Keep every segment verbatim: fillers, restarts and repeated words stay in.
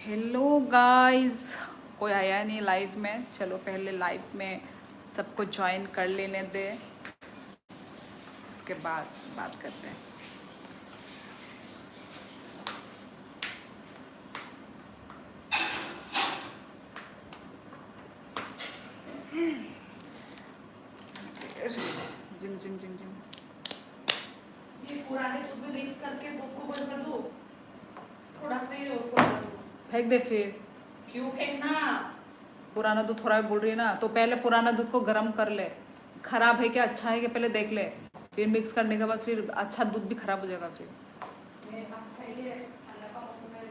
Hello guys, कोई आया नहीं लाइव में। चलो पहले लाइव में सबको ज्वाइन कर लेने दे, उसके बाद बात करते हैं। जिंग जिंग जिंग जिंग। ये पुराने दूध में मिक्स करके दूध को बंद कर दो। थोड़ा सा ही उसको कर दो। फेंक दे फिर। क्यों फेंकना? पुराना दूध थोड़ा बोल रही है ना, तो पहले पुराना दूध को गर्म कर ले। खराब है क्या, अच्छा है क्या, पहले देख ले। फिर मिक्स करने के बाद फिर अच्छा दूध भी खराब हो जाएगा फिर। ये अच्छा ही है, ठंडा का मौसम है।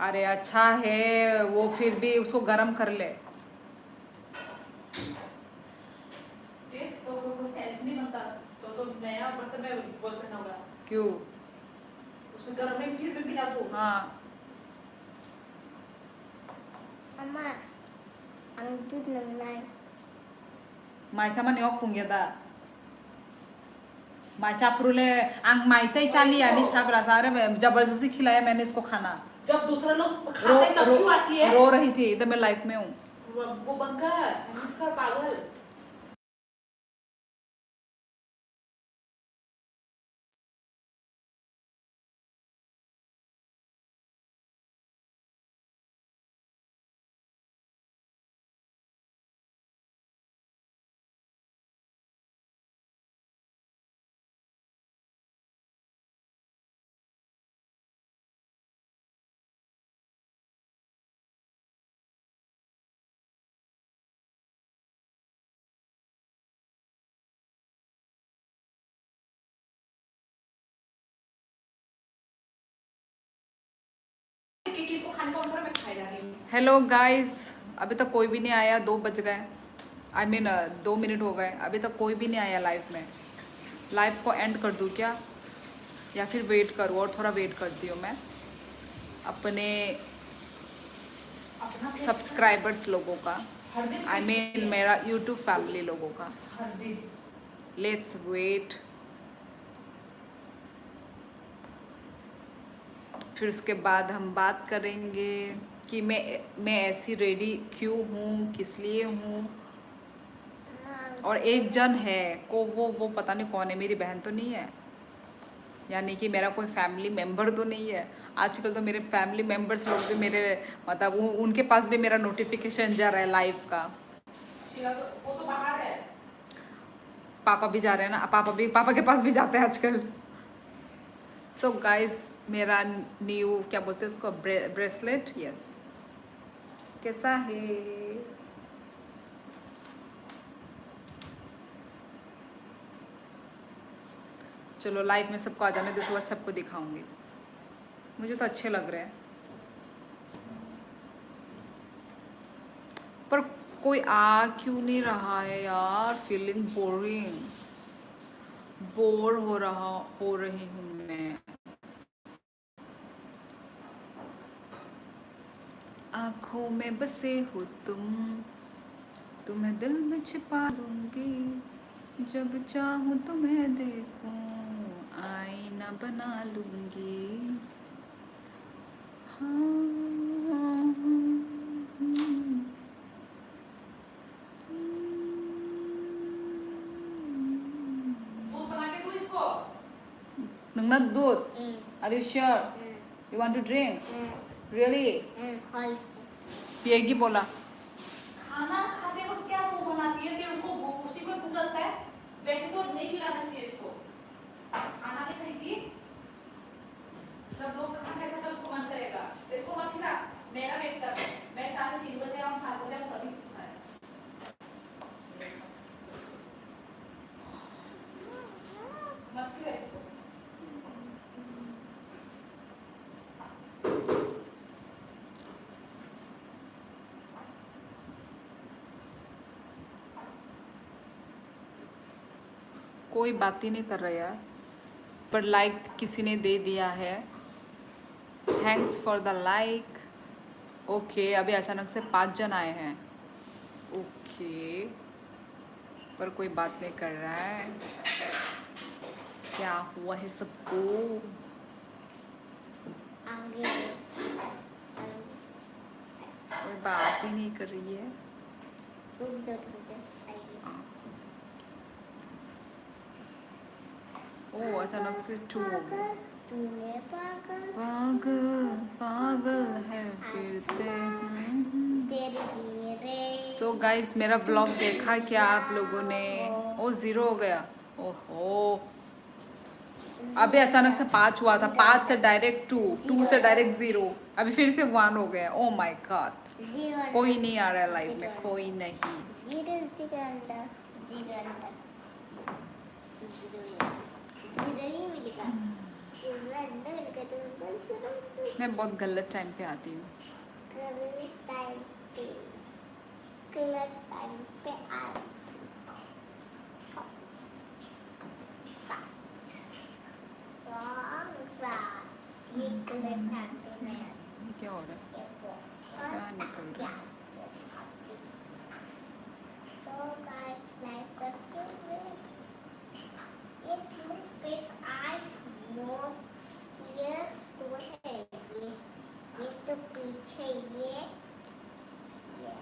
अरे अच्छा है वो, फिर भी उसको गर्म कर ले। ये तो कोई, कोई सेंस नहीं बनता। तो, तो नया बर्तन में बॉईल करना होगा। क्यों? उसमें गर्म में फिर भी मिला दो। हाँ। Ama, ang dud nang nai. Mai chama ni ok pung ya da. Mai cha phuru le ang mai tai cha liya ni sab ra sa re, जबरदस्ती खिलाया मैंने इसको खाना। जब दूसरा लोग खाते हैं, तब क्यों आती है? रो रही थी, इधर मैं लाइव में हूँ। वो, वो बंका, बंका पागल। हेलो गाइस, अभी तक कोई भी नहीं आया, दो बज गए। आई मीन, दो मिनट हो गए, अभी तक कोई भी नहीं आया लाइव में। लाइव को एंड कर दूँ क्या, या फिर वेट करूँ? और थोड़ा वेट करती हूँ मैं अपने सब्सक्राइबर्स लोगों का, आई मीन मेरा यूट्यूब फैमिली लोगों का। Let's wait. फिर उसके बाद हम बात करेंगे कि मैं मैं ऐसी रेडी क्यों हूँ, किस लिए हूँ। और एक जन है को वो वो पता नहीं कौन है, मेरी बहन तो नहीं है, यानी कि मेरा कोई फैमिली मेंबर तो नहीं है। आजकल तो मेरे फैमिली मेंबर्स लोग भी मेरे, मतलब वो, उनके पास भी मेरा नोटिफिकेशन जा रहा है लाइव का। शीला तो, वो तो बाहर है। पापा भी जा रहे हैं ना, पापा भी, पापा के पास भी जाते हैं आजकल। सो गाइस, मेरा न्यू, क्या बोलते हैं उसको, ब्रेसलेट, यस। कैसा है? चलो लाइव में सबको आ जाने दो, उसके बाद सबको दिखाऊंगी। मुझे तो अच्छे लग रहे हैं, पर कोई आ क्यों नहीं रहा है यार। फीलिंग बोरिंग, बोर हो रहा, हो रही हूँ मैं। आंखों में बसे हो तुम, तुम्हें दिल में छिपा लूंगी। जब चाहूँ तुम्हें देखूँ, आईना बना लूंगी। हाँ। दूध बना के दूँ इसको? नोंना दूध? Mm. Are you sure? Mm. You want to drink? Mm. Really? Mm. Piegi bola. खाना खाते वक्त क्या मुंह बनाती है, फिर उसको भू-, उसी को भूख लगता है? वैसे तो नहीं खिलाना चाहिए इसको। खाना नहीं खाएगी, जब लोग खाना खाएगा तब उसको मन करेगा। इसको मत खिला, मेरा वेट कर। मैं चाहे तीन बजे आऊँ, चार बजे आऊँ, कभी कुछ खाए। मत खिला इसको। कोई बात ही नहीं कर रहा यार, पर लाइक किसी ने दे दिया है। Thanks for the like. Okay, अभी अचानक से पाँच जन आए हैं। ओके, पर कोई बात नहीं कर रहा है। क्या हुआ है सबको? आगे। बात ही नहीं कर रही है। रुक जा, रुक जा, आइए। हाँ। ओ, अचानक से टू हो गया। पागल, पागल है फिरते। तेरे लिए रे। So guys, मेरा व्लॉग देखा क्या आप लोगों ने? ओ, ज़ीरो हो गया। ओहो, अभी अचानक से पाँच हुआ था, पाँच से डायरेक्ट टू, टू से डायरेक्ट ज़ीरो, अभी फिर से वन हो गया। Oh my God, कोई नहीं आ रहा है लाइफ में, कोई नहीं। ज़ीरो, ज़ीरो अंडा, ज़ीरो अंडा, ज़ीरो ही मिलेगा। ज़ीरो अंडा मिलेगा तो मैं बहुत गलत टाइम पे आती हूँ। गलत टाइम पे। गलत टाइम पे आ ये गलत टाइम पे मैं आ ये क्या हो रहा है? क्या निकल रहा है? So guys, लाइव करते हुए ये टू फेस आइज नोज, ये तो है, ये, ये तो पीछे, ये, ये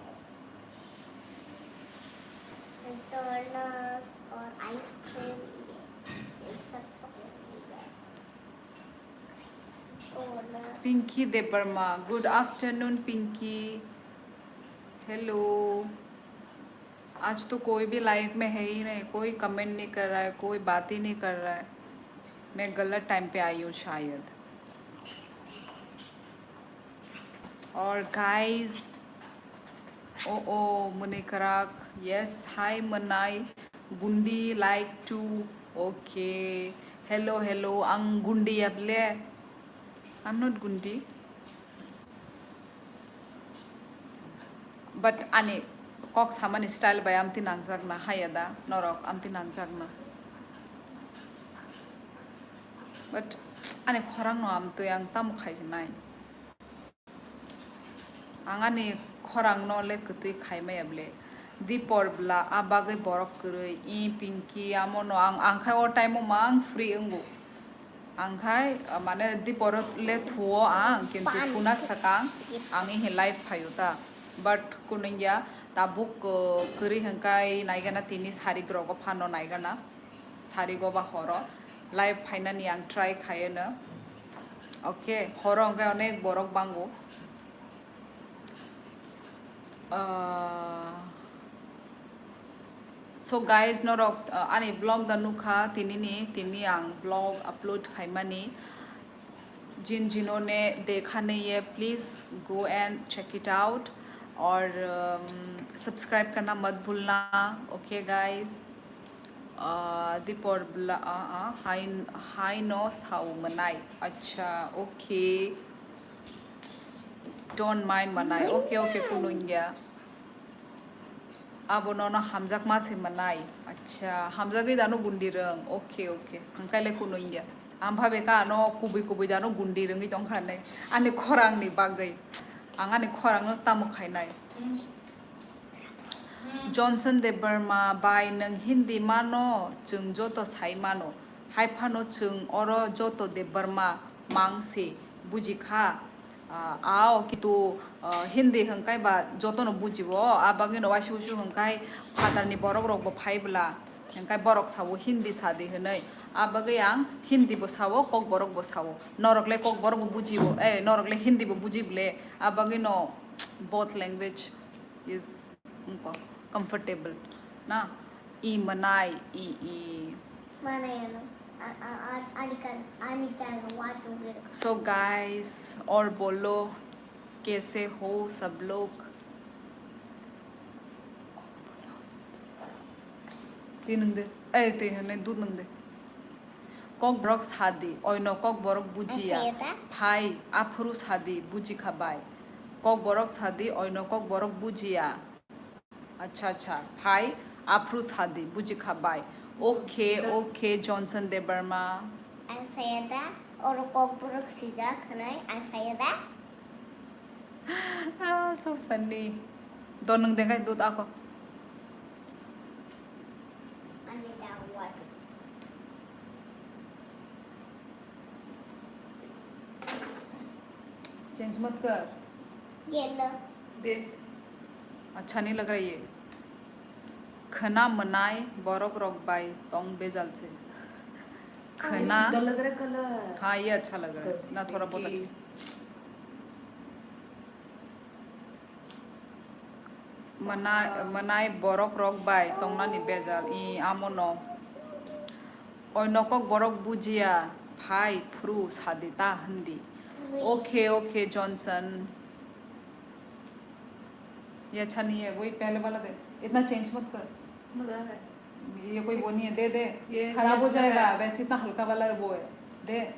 डोनट्स और आइसक्रीम, ये, ये सब पकड़ लिया। पिंकी देबबर्मा, good afternoon पिंकी। हेलो। आज तो कोई भी लाइव में है ही नहीं, कोई कमेंट नहीं कर रहा है, कोई बात ही नहीं कर रहा है। मैं गलत टाइम पे आई हूँ शायद। और गाइस, ओ ओ, मुनिकराक, यस, हाय मनाई, गुंडी like to, okay. Hello hello, आं गुंडी याबले? I'm not गुंडी। But ani kok samani style bai amtwi nangjakna, haya da norok amtwi nangjakna. But ani khorang no amtwi ang tamo khai nai. Ang ani khorang no le kwtwi khai maya ble. Dipor bla a bagwi borok kwrwi, i Pinky amo no ang, ang khai o time o mang free wngo. Ang khai, uh, mane dipor le thuo ang, kintu thuna sakang ang ihi live phaio ta. But kunungya tabuk, uh, kwrwi hwnkai naigana tini sari grogo phano naigana. Sari go ba horo. Live phainani ang try khaieno. Okay, horo hwnkai onek borok bango. Uh, So guys, norok, uh, ani vlog da nukha tinini, tini ang vlog upload khaimani. Jin jinone dekha nahi hai, please go and check it out. Or, um, subscribe karna mat bhulna. Okay guys. Uh, dipor bla, uh, uh, hai, hai no sao manai. Acha, okay. Don't mind manai. Okay, okay, kunungya. Abo nono hamjakma se manai. Acha, hamjagwi dano gundi rwng. Okay, okay. Angkai le kunungya. Ang bhabe ka ano kubui kubui dano gundi rwngwi tongkha hinwi. Ani khorang ni bagwi. Ang ani khorang no tamo khainai. Johnson Debbarma bai nwng Hindi mano, chwng joto sai mano. Hai phano chwng oro joto Debbarma mang se buji kha. Ah, ao, kintu, ah, Hindi hwnkai ba jotono bujio, a bagwino waisa wuisu hwnkai phatarni borok rokbo phai bwla, hwnkai borok sao Hindi sadi hwnwi, a bagwi ang Hindi bo sao, Kokborok bo sao, norok le Kokborok bo bujio, eh, norok le Hindi bo buji ble, a bagwino both language is Wngkha, comfortable na? I manai, i, i. Manai ano. A, a, a, ani kan, ani jaga wachu gir. So guys, aur bolo, kaise ho sab log? Twi nwng de. Eh, twi hwnwi dud nwng de. Kokborok sadi, oino Kokborok bujiya. Asayata? Phai, aphuru sadi, bujikha bai. Kokborok sadi, oino Kokborok bujiya. Acha, acha. Phai, aphuru sadi, bujikha bai. Okay, okay, Johnson Debbarma. Ang saya da, oro Kokborok sijak hwnwi, ang saya da. Ah, so funny. Do nwng de kai dud ako. Ani da what? Change mat kar. Yellow. दे। अच्छा नहीं लग रहा ये। Khwna mwnai borok rok bai tong bejal se. Khwna. Khwna. Sundo lagre color. हाँ, ये अच्छा लग रहा है। ना, थोड़ा बहुत अच्छा। Mwnai, mwnai borok rok bai tongnani bejal. I amo no. Oino kok borok bujiya, phai, phuru, sadi ta hindi. Okay, okay, Johnson. ये अच्छा नहीं है, वही पहले वाला दे। इतना चेंज मत कर। मजा आ रहा है। ये कोई वो नहीं है, दे दे। ये, खराब हो जाएगा, वैसे इतना हल्का वाला वो है। दे।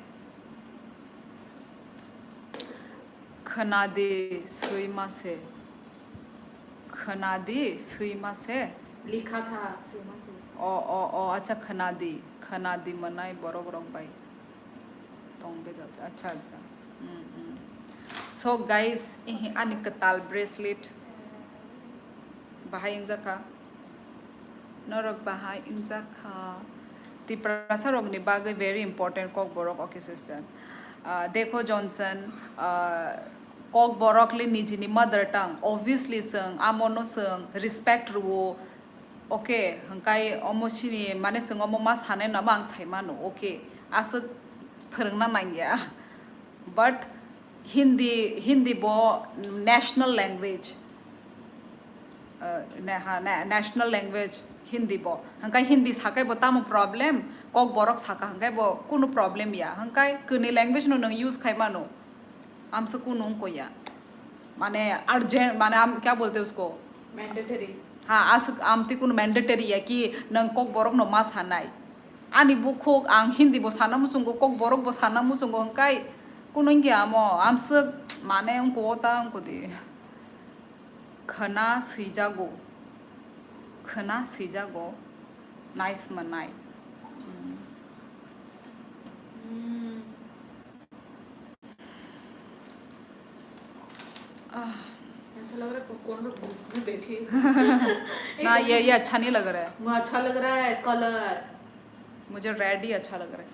Khwnadi swima se. Khwnadi swima se. लिखा था swima se। O, o, o, acha, khwnadi. Khwnadi mwnai borok rok bai. Tong bejal. Acha, acha. Mm, mm. So guys, ihi ani kwtal bracelet. Bahai wngjakha. Norok bahai wngjakha. Tiprasa rokni bagwi very important kokborok, okay sister. Ah, dekho Johnson, ah, kokborok le nijini mother tongue, obviously chwng amono chwng respect rwo, okay, hwnkhe omo sini mane chwng omo ma sanai no abo ang sai mano, okay, aswk phwrwngna nangya. But Hindi, Hindi bo national language. Uh, na-, ha, na-, national language Hindi bo. Hwnkhe Hindi sakai bo tamo problem, kokborok saka hwnkhe bo kunu problem ya. Hwnkhe kwnwi language no nwng use khai mano. Amsa kunu wngko ya. Mane urgent, mane am, kya bolte usko? Mandatory. Ha, as, amti kunu mandatory ya ki nwng kokborok no ma sanai. Ani bukhuk ang Hindi bo sana muchungo, kokborok bo sana muchungo, hwnkhe kunu wngya amo, amswk mane wngko o ta wngko di. Khwna swijago, khwna swijago, nice mwnai. Hmm. Hmm. Ah. ऐसा लग रहा है कौन सा भूत में बैठी है। ना, ये, ये अच्छा नहीं लग रहा है। वो अच्छा लग रहा है कलर। मुझे रेड ही अच्छा लग रहा है।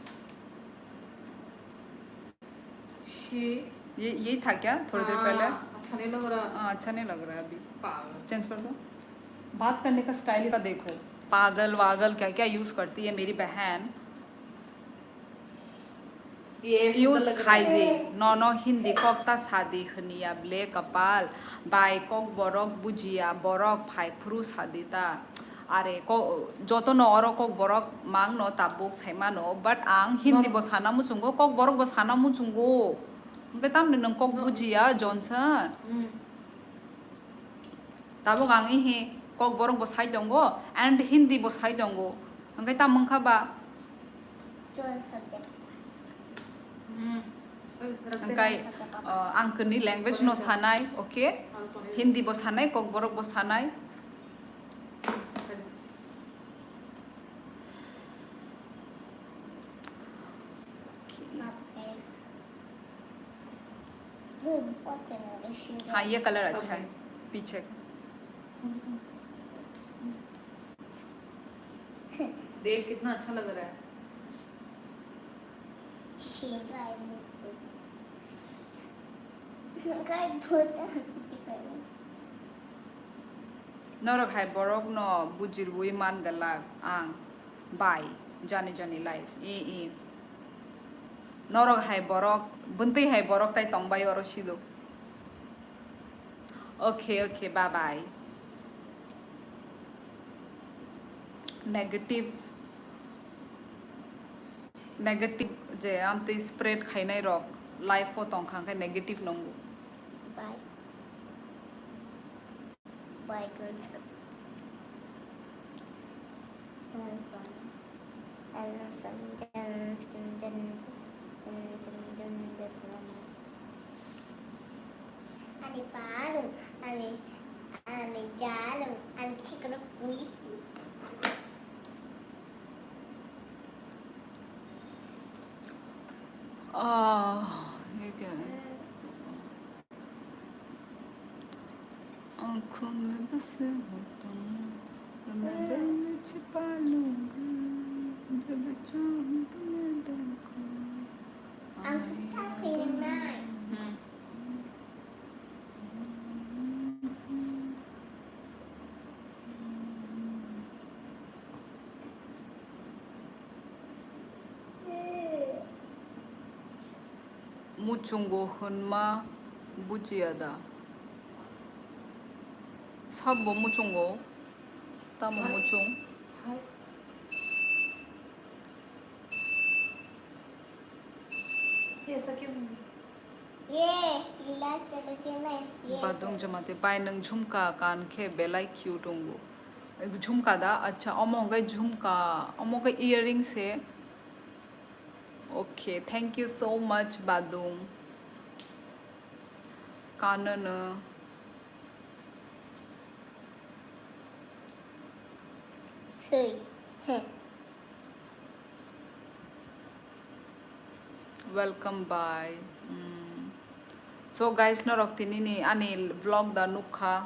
छी। ये, यही था क्या थोड़ी देर पहले? हाँ, अच्छा नहीं लग रहा। हाँ, अच्छा नहीं लग रहा है अभी। पागल। चेंज कर दो। बात करने का स्टाइल इसका देखो। पागल वागल क्या क्या यूज करती है मेरी बहन। Use khai di, nono Hindi kok ta sa di hwniya ble kwpal bai, kokborok bujiya borok phai phuru sa di ta. Are ko, jotono oro kokborok mangno tabuk sai mano, but ang Hindi bo sana muchungo, kokborok bo sana muchungo. Hwnkhe tamni nwng kok bujiya, Johnson? Tabuk ang ihi kokborok bo sai tongo and Hindi bo sai tongo. Hwnkhe tamo wngkha ba? Hwnkhe, uh, ang kwnwi language no sanai, okay? Hindi bo sanai, kokborok bo sanai. Okay. हाँ, ये कलर अच्छा है, पीछे का। देख, कितना अच्छा लग रहा है। Norok hai borok no bujirwi man galak ang bai jani jani life. I, i. Norok hai borok, bwntwi hai borok tai tongbai oro sido. Okay, okay, bye bye. Negative, negative je amtwi spread khainai rok life o tongkha hwnkhe negative nongo. Bye. Bye, girls. Ani palu, ani, ani jalu, ani khikrok pui. Ah, ये क्या है? आँखों में बसे हो तुम, मैं दिल में छिपा लूंगी, जब चाहूँ तुम्हें देखूँ। Ang tutak pinangnai. Hmm. Muchungo hwnma bujiya da? Sabo muchungo? Tamo muchung? Badung Jamatia, bai nwng jhumka kan khe belai cute wngo. Jhumka da? Acha, omo hwnkhe jhumka, omo khe earring se. Okay, thank you so much, Badung. Kanano. Sui. Welcome, bye. Mm. So guys, norok tinini ani vlog da nukha.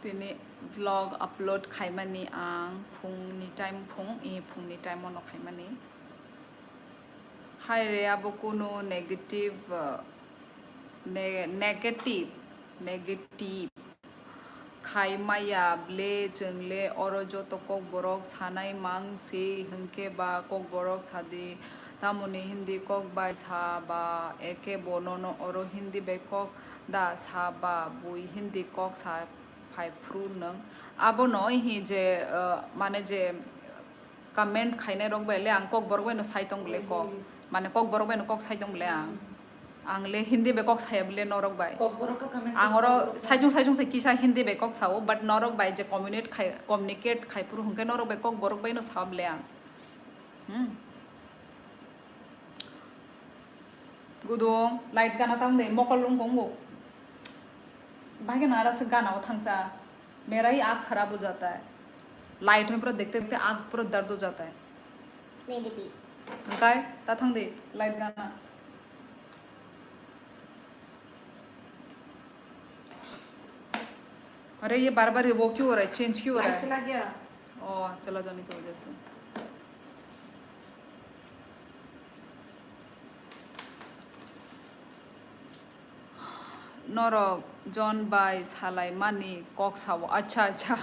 Tini vlog upload khaimani ang phungni time phung, i phungni time ono khaimani. Hai re, abo kunu negative, uh, ne-, negative, negative khai maya ble, chwng le oro joto kokborok sanai mang se, hwnkhe ba kokborok sadi, tamoni Hindi kok bai sa ba, eke bo nono oro Hindi bai kok da sa ba, bui Hindi kok sa phai phuru nwng. Abono hi je, uh, mane je, comment khainai rok bai le ang kokborok bai no sai tong bole kok. Mane kokborok bai no kok sai tong bole ang. Ang le Hindi bai kok saya bole norok bai. Kokborok ka comment Ang oro kok. Saichung saichung se kisa Hindi bai kok sao, but norok bai je communicate khai, communicate khai phuru hwnkhe norok bai kokborok bai no sa bole ang. Hmm. Gudung, light gana tang de, mokol lung kongo. Bhai gana ara se gana o thangsa. मेरा ही आँख खराब हो जाता है। लाइट में पूरा देखते देखते आँख पूरा दर्द हो जाता है। मेरे भी। Angkai, ta thang de, light gana. अरे, ये बार बार ये वो क्यों हो रहा है, चेंज क्यों हो रहा है? लाइट चला गया। ओ, चला जाने की वजह से। Norok John bai salai mani kok sao. Acha, acha.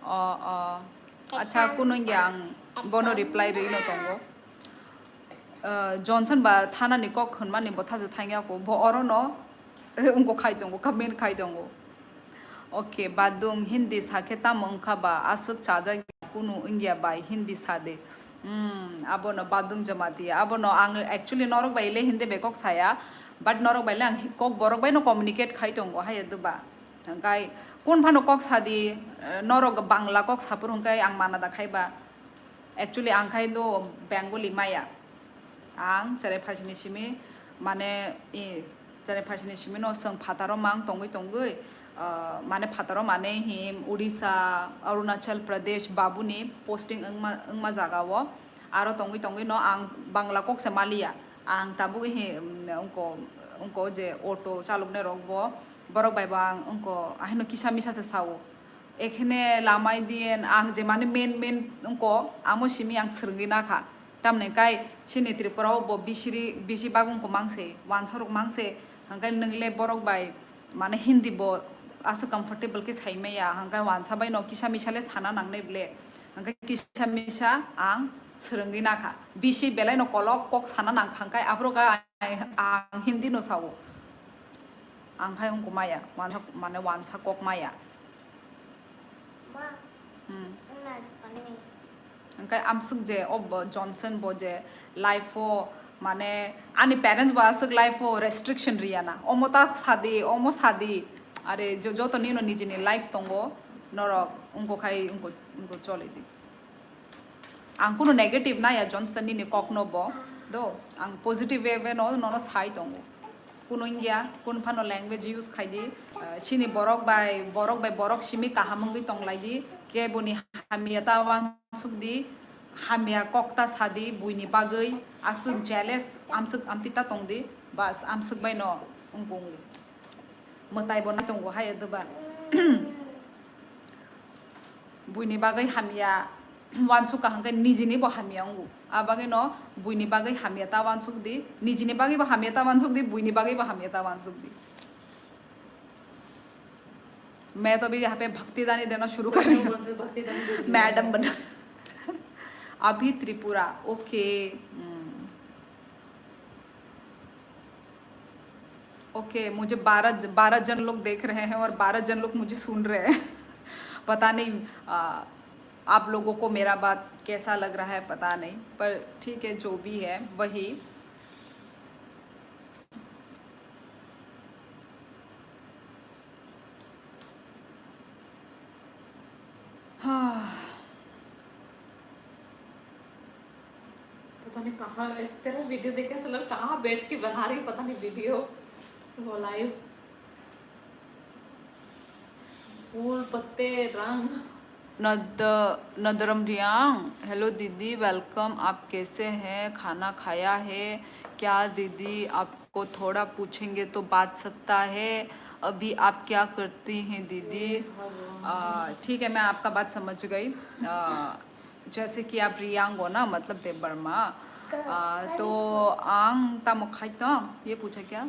O, o. Acha, kunungya ang bono reply rwi no tongo. Uh, Johnson ba thana ni kok hwnmani bo thaja thangya ko. Bo oro no, eh, ungko khai tongo, comment khai tongo. Okay, badung Hindi sakhe tamo wngkha ba, aswk chajak kunu wngya bai Hindi sade. Hmm, abono badung Jamatia. Abono ang actually norok bai le Hindi bai kok saya, but norok bai le ang hi-, kokborok bai no communicate khai tongo, hai duba. Hwnkhe kun phano kok sadi, eh, norok Bangla kok sapur hwnkhe ang mana da khai ba. Actually ang khai do Bengali maya. Ang cherai phaisini simi, mane, i, cherai phaisini simi no chwng phataro mang tongwi tongwi, ah, mane phataro mane hi Odisha, Arunachal Pradesh babuni posting wngma, wngma jaga o. Aro tongwi tongwi no ang Bangla kok se maliya. Ang tabuk hi, mm, wngko, wngko je auto chaloknai rok bo, borok bai bo ang wngko ahino kisa misa se sao. Ekhene lamai diyen ang je mane main main wngko, amo simi ang swrwngwi nakha. Tamni kai chini Tripura o bo bisiri, bisi bagwng ko mangse, wansa rok mangse, hangkai nwng le borok bai mane Hindi bo asa comfortable khe sai maya, hangkai wansa bai no kisa misa le sana nangnai ble, hangkai kisa misa ang swrwngwi nakha. Bisi belai no kolok kok sana nang khangkai aphuru ga ang Hindi no sao. Ang khai wngko maya, wansa, mane wansa kok maya. Ma, hmm. Wngna rwkani. Hwnkhe amswk je o bo Johnson bo je life o mane ani parents bo aswk life o restriction riya na. Omo ta sadi, omo sadi. Are jo-, joto nino nijini life tongo norok wngko khai wngko, wngko choli di. Ang kunu negative naya Johnson nini kokno bo. Do, ang positive way no, nono sai tongo. Kunu wngya, kunu phano language use khai di. Ah, chini borok bai, borok bai borok simi kaham wngwi tong lai di. Keboni hamya ta wansuk di, hamya kok ta sa di, buini bagwi aswk jealous, amswk amtwi ta tong di. Bas, amswk bai no wngkung. Mwtai bo nai tongo hai duba. Buini bagwi hamya wansuk kaham khe nijini bo hamya wngo. A bagwi no buini bagwi hamya ta wansuk di, nijini bagwi bo hamya ta wansuk di, buini bagwi bo hamya ta wansuk di. मैं तो भी यहाँ पे भक्ति दानी देना शुरू कर रही हूँ। मैं तो भक्ति दानी देती हूँ। मैडम बना। अभी त्रिपुरा, ओके। ओके, मुझे बारह बारह जन लोग देख रहे हैं और बारह जन लोग मुझे सुन रहे हैं। पता नहीं, आ, आप लोगों को मेरा बात कैसा लग रहा है, पता नहीं, पर ठीक है, जो भी है वही। हाँ। पता नहीं कहाँ, इस तरह वीडियो देख के ऐसा लग, कहाँ बैठ के बना रही, पता नहीं वीडियो, वो लाइव। फूल, पत्ते, रंग। नद-, नदरम रियांग, हेलो दीदी, वेलकम। आप कैसे हैं? खाना खाया है क्या दीदी? आपको थोड़ा पूछेंगे तो बात सकता है। अभी आप क्या करती हैं दीदी? ठीक है, मैं आपका बात समझ गई। जैसे कि आप रियांग हो ना, मतलब देव वर्मा। तो आंग तमो खाई तो ये पूछा क्या?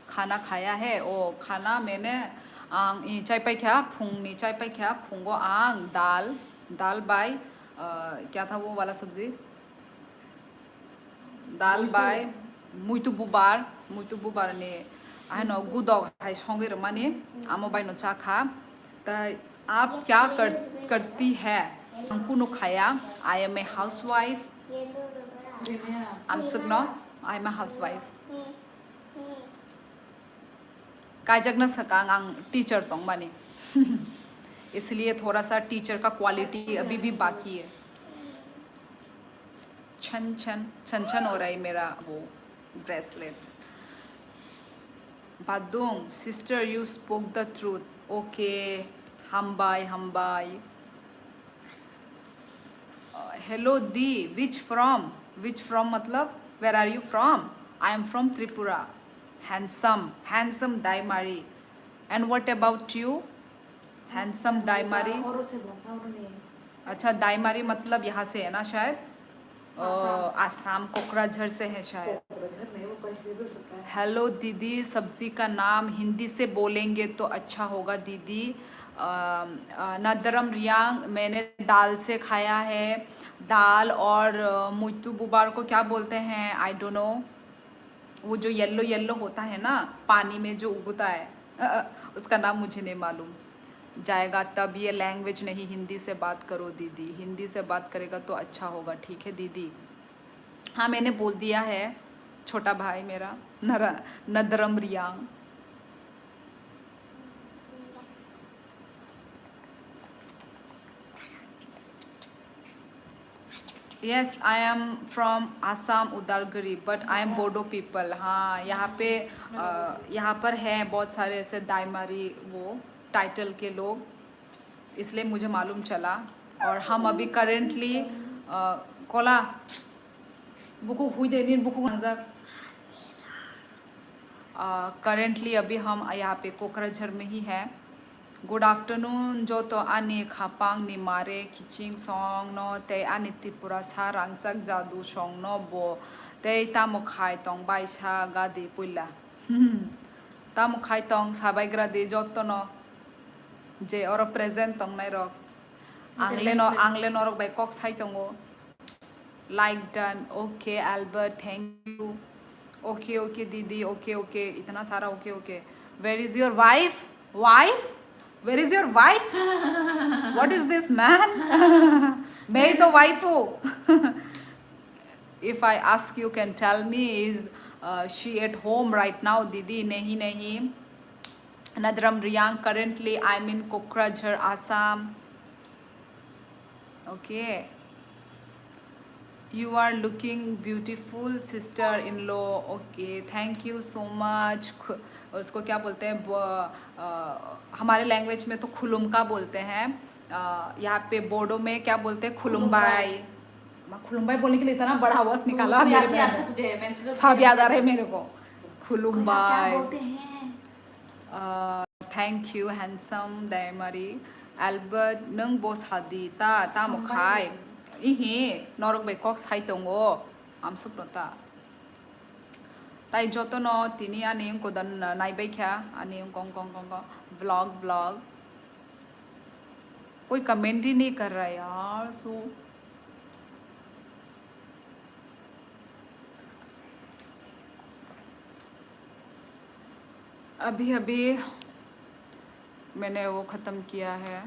खाना खाया है? ओ, खाना मैंने, आंग, ई, चाय पाई क्या? फुंगनी चाय पाई क्या? फुंगो आंग, दाल, दाल बाई, क्या था वो वाला सब्जी? दाल बाई, मुइतु बुबार, मुइतु बुबार ने, ano gudok hai songi rwmani, amo bai no cha kha. Tai, आप क्या कर, करती है? Ang kunu khaya, I am a housewife. Amsukno, I am a housewife. Kaijak na sakang ang teacher tongmani. इसलिए थोड़ा सा टीचर का क्वालिटी अभी भी बाकी है। छन छन, छन छन हो रहा है मेरा वो bracelet. Badung, sister, you spoke the truth. Okay, hambai, hambai. Hello, Di, which from? Which from मतलब, where are you from? I am from Tripura. Handsome, handsome Daimari. And what about you? Handsome Daimari. अच्छा, दाईमारी मतलब यहाँ से है ना शायद। आसाम, कोकराझार से है शायद। हेलो दीदी, सब्जी का नाम हिंदी से बोलेंगे तो अच्छा होगा दीदी। नदरम रियांग, मैंने दाल से खाया है। दाल और मुइतु बुबार को क्या बोलते हैं? I don't know। वो जो येलो येलो होता है ना, पानी में जो उगता है, उसका नाम मुझे नहीं मालूम। जाएगा तब ये लैंग्वेज नहीं, हिंदी से बात करो दीदी, हिंदी से बात करेगा तो अच्छा होगा। ठीक है दीदी। हाँ, मैंने बोल दिया है, छोटा भाई मेरा नदरम Reang. Yes, I am from Assam, Udalguri, but I am Bodo people. हाँ, यहाँ पे यहाँ पर है बहुत सारे ऐसे दाईमारी वो टाइटल के लोग, इसलिए मुझे मालूम चला। और हम अभी करेंटली कोला बुकु हुई देनी बुकु नजर। करेंटली अभी हम यहाँ पे कोकराझार में ही है। Good afternoon joto ani khapang ni mare kiching song no tei ani Tripura sa rangchak jadu song no bo tei tamo khai tong bai sa gadi puila. Tamo khai tong sabai gradi joto no je oro present tong nai rok. Angle no, angle norok bai kok sai tongo. Like done. Okay, Albert, thank you. Okay, okay, didi, okay, okay. Itna sara okay, okay. Where is your wife? Wife? Where is your wife? What is this man? मैं तो wife हूँ. If I ask you, can tell me, is she at home right now? Didi, नहीं, नहीं. Nadram Riang, currently I'm in Kokrajhar, Assam. Okay. You are looking beautiful, sister in law. Okay, thank you so much. उसको क्या बोलते हैं? हमारे लैंग्वेज में तो खुलुमका बोलते हैं। यहाँ पे बोडो में क्या बोलते हैं? खुलुम्बाई। खुलुम्बाई बोलने के लिए इतना बड़ा आवाज निकाला मेरे। सब याद आ रहा है मेरे को। खुलुम्बाई। Thank you, handsome Daimari. Albert, nwng bo sadi ta, tamo khai? Ihi, norok bai kok sai tongo, amsuk no ta. Tai joto no tini ani wngko dan naibai kha, ani wngko, wngko, wngko, wngko, vlog, vlog. कोई कमेंट ही नहीं कर रहा यार, so अभी अभी मैंने वो ख़त्म किया है,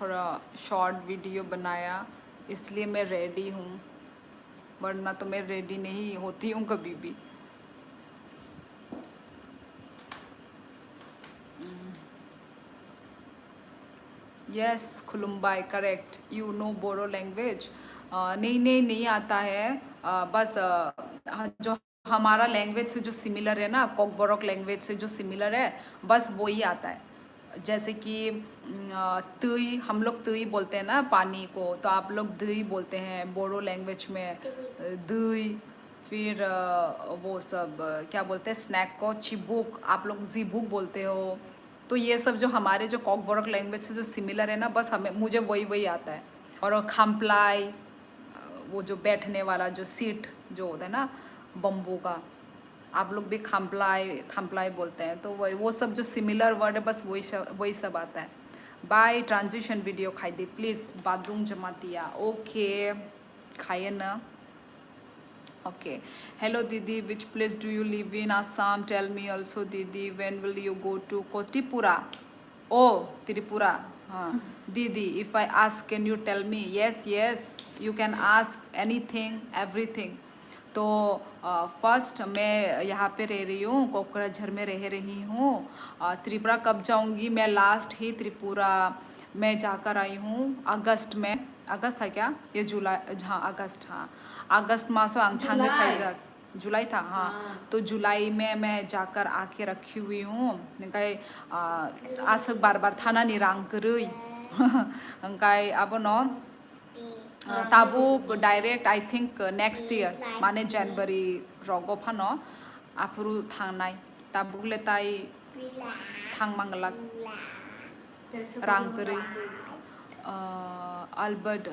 थोड़ा शॉर्ट वीडियो बनाया, इसलिए मैं रेडी हूँ, वरना तो मैं रेडी नहीं होती हूँ कभी भी। यस, खुलुम्बाई, correct. You know Bodo language? नहीं, नहीं, नहीं आता है। बस जो हमारा लैंग्वेज से जो सिमिलर है ना, कॉकबोरोक लैंग्वेज से जो सिमिलर है, बस वो ही आता है। जैसे कि तुई, हम लोग तुई बोलते हैं ना पानी को, तो आप लोग दुई बोलते हैं बोडो लैंग्वेज में। दुई, फिर वो सब क्या बोलते हैं, स्नैक को चिबुक, आप लोग जीबुक बोलते हो। तो ये सब जो हमारे जो कॉकबोरोक लैंग्वेज से जो सिमिलर है ना, बस हमें, मुझे वही वही आता है। और खामप्लाई, वो जो बैठने वाला जो सीट जो होता है ना बम्बू का, आप लोग भी खामप्लाई, खामप्लाई बोलते हैं। तो वही, वो सब जो सिमिलर वर्ड है, बस वही सब, वही सब आता है। बाय ट्रांजिशन वीडियो खाई दी प्लीज, बादुंग जमातिया। ओके, खाइए ना। Okay. Hello, Didi. Which place do you live in Assam? Tell me also, Didi. When will you go to Kotipura? Oh, Tripura. हाँ. Didi, if I ask, can you tell me? Yes, yes. You can ask anything, everything. तो फर्स्ट मैं यहाँ पे रह रही हूँ, कोकराझर में रह रही हूँ। त्रिपुरा कब जाऊँगी? मैं लास्ट ही त्रिपुरा में जाकर आई हूँ अगस्त में। अगस्त था क्या? ये जुलाई, हाँ, अगस्त, हाँ। अगस्त मासो ang thangwi phaijak. जुलाई था, हाँ। तो जुलाई में मैं जाकर आके रखी हुई हूँ। Hingkai aswk bar bar thanani rang kwrwi. Hingkai abono tabuk direct, I think, next year, mane January rogo phano aphuru thangnai. Tabuk le tai thangma glak. Rang kwrwi. Albert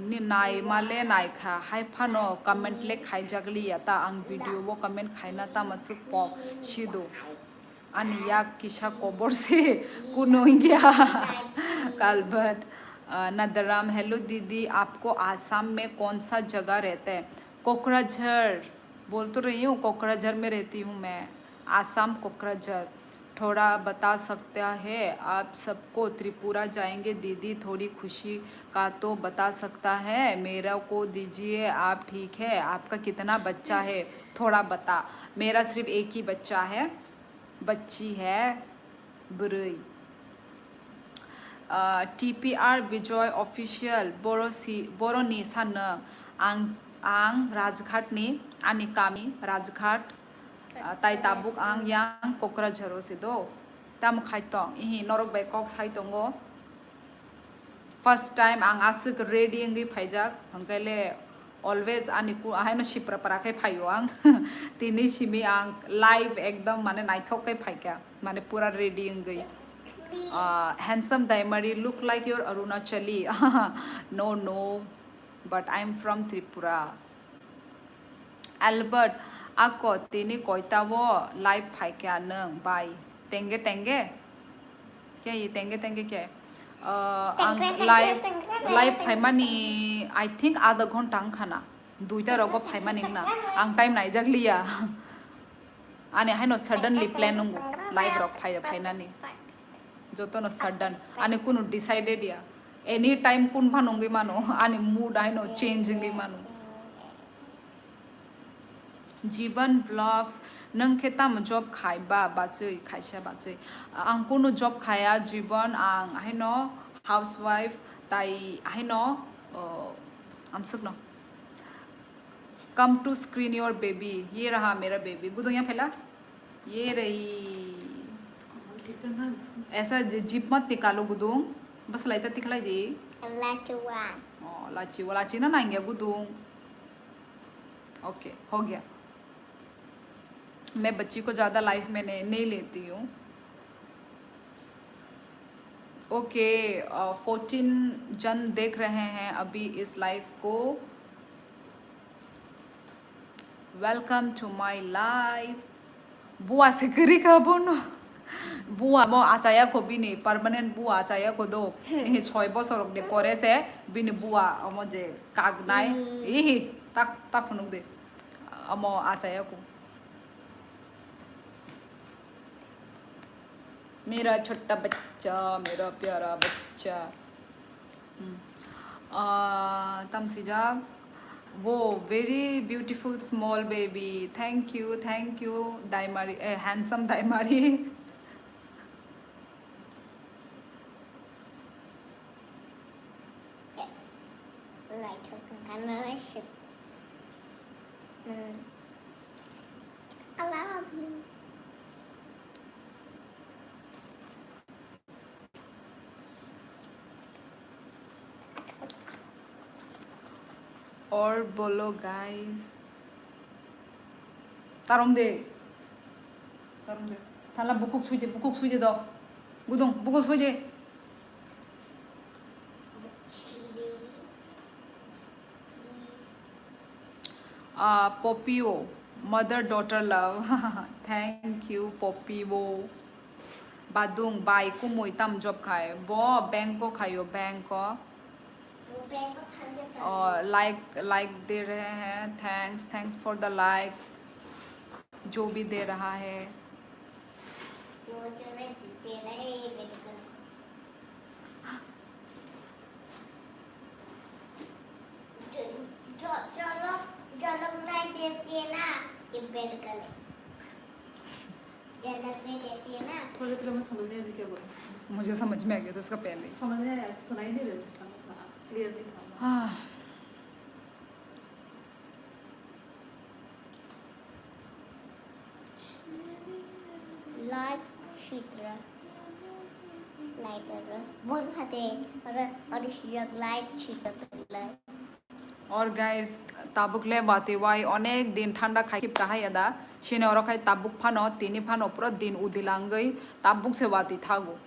ni nai male nai kha, hai phano comment le khaijak liya ta, ang video o comment khaina tama swk po sido. Ani yak kisa kobor se kuno wngya. Albert, Nadaram, hello दीदी, आपको आसाम में कौन सा जगह रहता है? कोकराझार, बोल तो रही हूँ, कोकराझार में रहती हूँ मैं। आसाम, कोकराझार। थोड़ा बता सकता है आप सबको? त्रिपुरा जाएंगे दीदी, थोड़ी खुशी का तो बता सकता है? मेरा को दीजिए आप, ठीक है? आपका कितना बच्चा है? थोड़ा बता। मेरा सिर्फ एक ही बच्चा है, बच्ची है, ब्रुई। टिपिआर विजय अफिसियल, बर'नि सानो, आं, आं राजघाटनि, आंनि गामि Rajghat, tai tabuk ang yang Kokrajharo se do. Tamo khai tong, ihi norok bai kok sai tongo. First time ang aswk ready wngwi phaijak, hwnkhe le always ani ku-, ahaino sipra para khe phaio ang. Tini simi ang live ekdom mane naithok khe phaikha, mane pura ready wngwi. Handsome Daimari, look like your Arunachali. No, no, but I'm from Tripura. Albert, ako tini koita o live phaikha nwng bai? Tenge tenge? Khe tenge tenge khe? Ang live, live phaimani, I think, adha ghonta wngkha na. Duita rogo phaimani wngna. Ang time naijak liya. Ani haino suddenly plan wngo live rok phai, phainani. Jotono sudden. Ani kunu decided ya. Any time kun phano wngwi mano. Ani mood haino change wngwi mano. Jiban Vlogs, nwng khe tamo job khai ba, bachwi, khaisa bachwi? Ang kunu job khaya, Jiban, ang haino housewife, tai haino, uh, amswkno. Come to screen your baby. ये रहा मेरा baby. Gudung ya phela? ये रही. ऐसा जि-, जीप मत निकालो गुदुंग. बस लाइता तिखलाई दे. Lachiwa. Oh, lachiwa, lachi na nangya gudung. Okay, हो गया. मैं बच्ची को ज़्यादा लाइफ में नहीं, नहीं लेती हूँ. ओके, फोर्टीन जन देख रहे हैं अभी इस लाइव को. Welcome to my life. Bua se kwrwi kha bono. Bua mo achaya kho bini, permanent bua achaya kho do. Ehe soi bosor rok de pore se bini bua omo je kagnai. Ehe tak, tak phunuk de. Omo achaya kho. मेरा छोटा बच्चा, मेरा प्यारा बच्चा। Hmm. Ah, tam swijak. Wow, very beautiful small baby. Thank you, thank you, Daimari, eh, handsome Daimari. Yes. Like, how can I should? Mm. I love you. Or bolo, guys. Tarom de. Tarom de. Thala bukuk sui de, bukuk sui de do. Gudung, bukuk sui de. Ah, Popio, mother daughter love. Thank you, Popio. Badung, bai, kumui tam job khai. Bo bank o khayo, bank o. Oh, like, like दे रहे हैं. Thanks, thanks for the like. जो भी दे रहा है. झलक नहीं देती है ना, ये बेड का ले। झलक नहीं देती है ना। थोड़े थोड़े में समझ नहीं आ रही क्या बोल रहे हैं। मुझे समझ में आ गया था उसका पहले ही। समझ में आया, सुनाई नहीं दे रहा था, क्लियर नहीं था। हाँ। Light shitra. Light or bon hate or or sijak light shitra. Or guys, tabuk le bati wai onek din thanda khai kip kahai ada. Sini oro khai tabuk phano, tini phano pura din udilangwi tabuk se bati thago.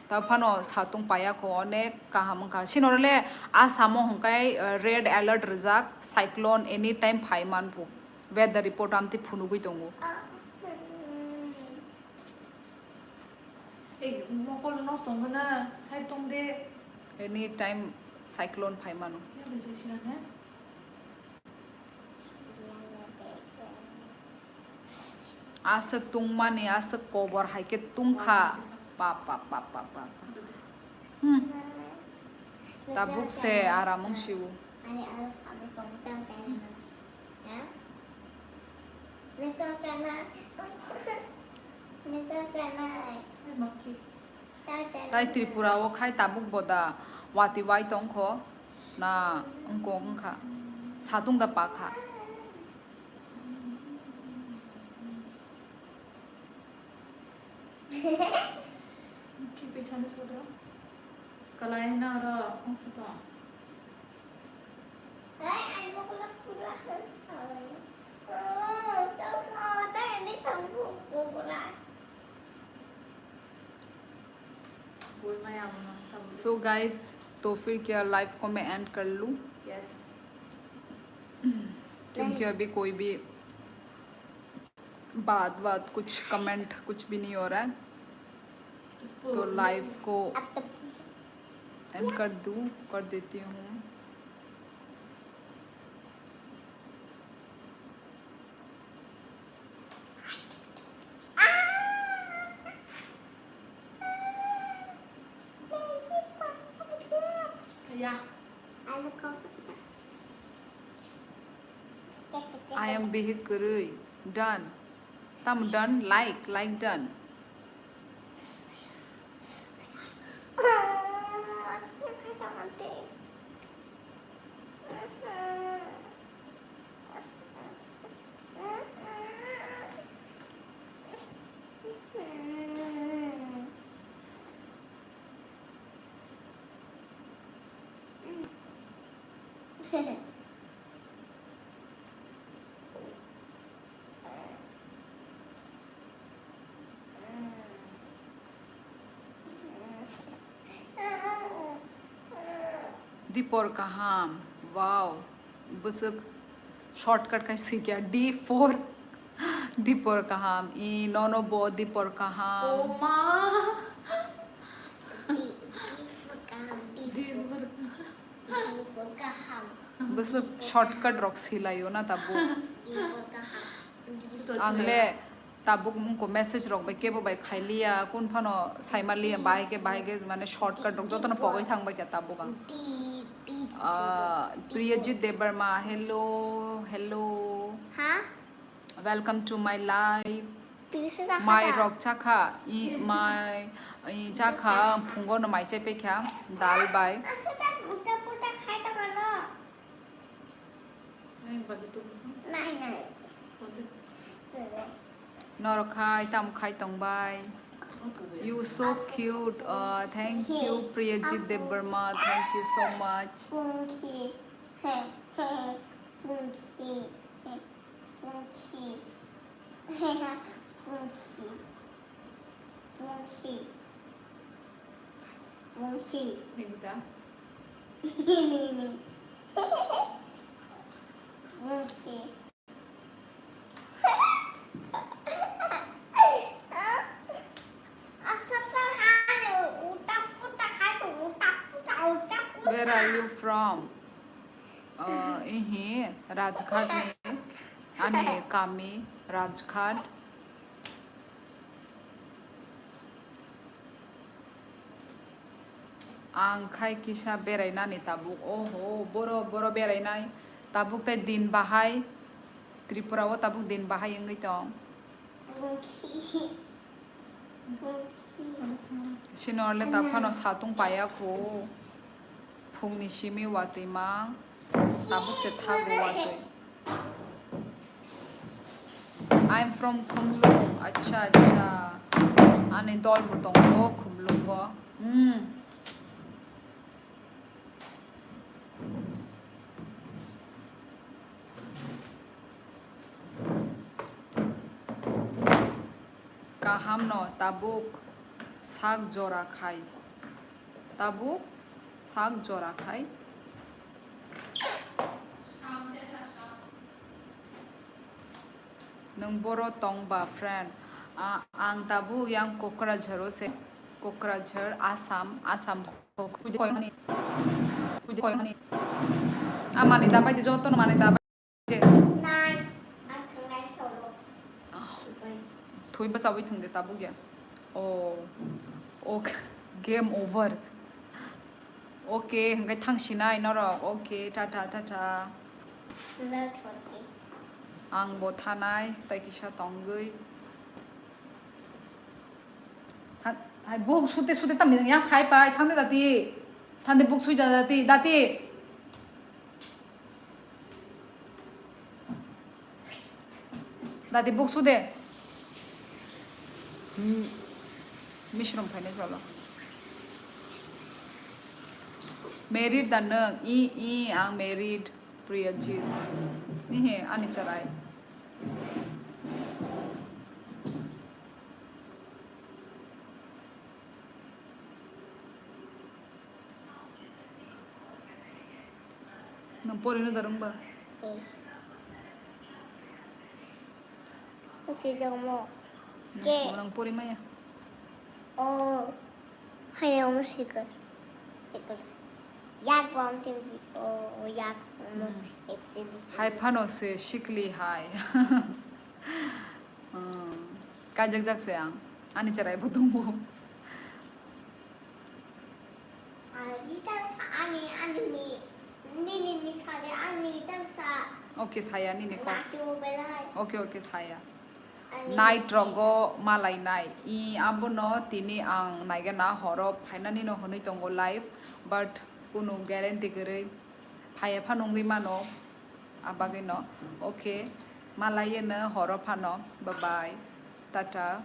Ta phano satung paya kho onek kaham wngkha. Sini oro le Assam o hwnkhe, uh, red alert rijak, cyclone anytime phai manphu. Weather report amtwi phunugwi tongo. Ei, mokol nosto wngkha na, sai tong de. Anytime cyclone phai mano. Ya, bai jai sina, he? Aswk tungmani, aswk kobor hai khe tungkha. Pa, pa, pa, pa, pa, pa. Hmm. Tabuk se aram wng sio. Tei Tripura o khai tabuk bo da wati wai tongkho na wngkok wngkha satung da pakha. Kalai na ro wngkha to. So guys, तो फिर क्या लाइव को मैं एंड कर लूँ? यस। क्योंकि अभी कोई भी बात बात कुछ कमेंट कुछ भी नहीं हो रहा है, तो लाइव को एंड कर दूँ, कर देती हूँ। I am bihik kwrwi. Done. Tam done, like, like done. Dipor kaham, wow, bwswk shortcut khai swi kha, D four. Dipor kaham, i nono bo dipor kaham. Oh ma. Di-, dipor kaham, dipor. Dipor. Dipor kaham. Bwswk shortcut rok silaio na tabuk. Dipor kaham. Dipor kaham. Ang le Tabuk mungko message rok bai kebo bai khailiya, kun phano saimaliya, bahai khe, bahai khe mane shortcut rok jotono pogwi thang bai kha tabuk ang. Ah, Priyajit Debbarma, hello, hello. Ha? Welcome to my life. Mai rok chakha, i mai, i chakha, phungo no mai chai pekha, dal bai. Nai, nai. Norok khai, tam khai tong bai. You so cute. Uh, thank you, Priyajit Debbarma. Thank you so much. Nini ta? Nini. Where are you from? Uh, ihi Rajghat ni, ani kami Rajghat. Ang khai kisa berainani tabuk. Oho, boro, boro berainai. Tabuk tei din bahai. Tripura o tabuk din bahai wngwi tong. Sino le ta phano satung paya kho. Phungni simi watwi mang. Tabuk se thago watwi. I'm from Khumlung. Acha, acha. Ani dol bo tongo Khumlungo. Hmm. Kaham no tabuk sak jora khai. Tabuk sak jora khai. Nwng boro tong ba, friend? A, ang tabuk yang Kokrajhar o se. Kokrajhar, Assam, Assam. Amani dabai de, joto no mani dabai de. Nai, ang thwngnai solo. Thwi bachawi thwng de tabuk ya. Oh, okay, game over. Okay, hwnkhe thang sinai norok. Okay, tata, tata. Ang bo thanai, tai kisa tongwi. Ha, hai buk sute sute tam yang khai pai, thang de dati. Thang de buk sui da dati, dati. Dati buk su de. Hmm. Mishrom phainai cholo. Married da nwng? I, i, ang married, Priyajit. Ni he, ani charai. Nang pori no darung ba? Eh. Si jong mo. Hmm, ke. Mo nang pori maya. Oh. Hai ne om sikar. Sikar. Yak bom tim di. Oh, yak. Hmm. Hai phano se sikli hai. Hmm. Kajak jak se ang. Ani charai bo tongo. Ani tamsa, ani, ani ni, ni, ni, ni sa de, ani ni tamsa. Okay, saya nini kok. Nacho belai. Okay, okay, saya. Ani night si rogo malainai. I abono tini ang naigena horo phainani no hwnwi tongo live, but kunu guarantee kwrwi. Phaiya phano wngwi mano. Abagwino. Okay. Malaiyeno horo phano. Bye bye. Tata.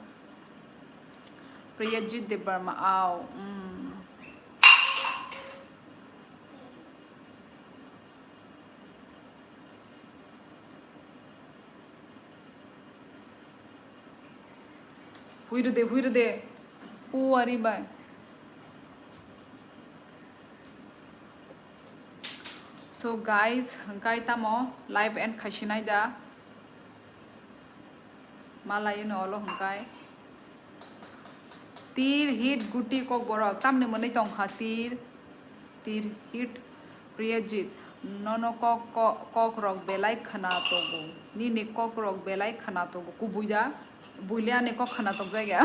Priyajit Debbarma, aw, mm. Hui rwde, hui rwde. O ari bai. So guys, hwnkhe tamo live end khaisinai da. Malaiyeno olo hwnkhe. Tir hit guti kokborok tamni mwnwi tongkha tir, tir hit Priyajit. Nono kok, kok, kokrok belai khna togo. Nini kokrok belai khna togo. Kubui da? Builiani kok khwna tokjak ya.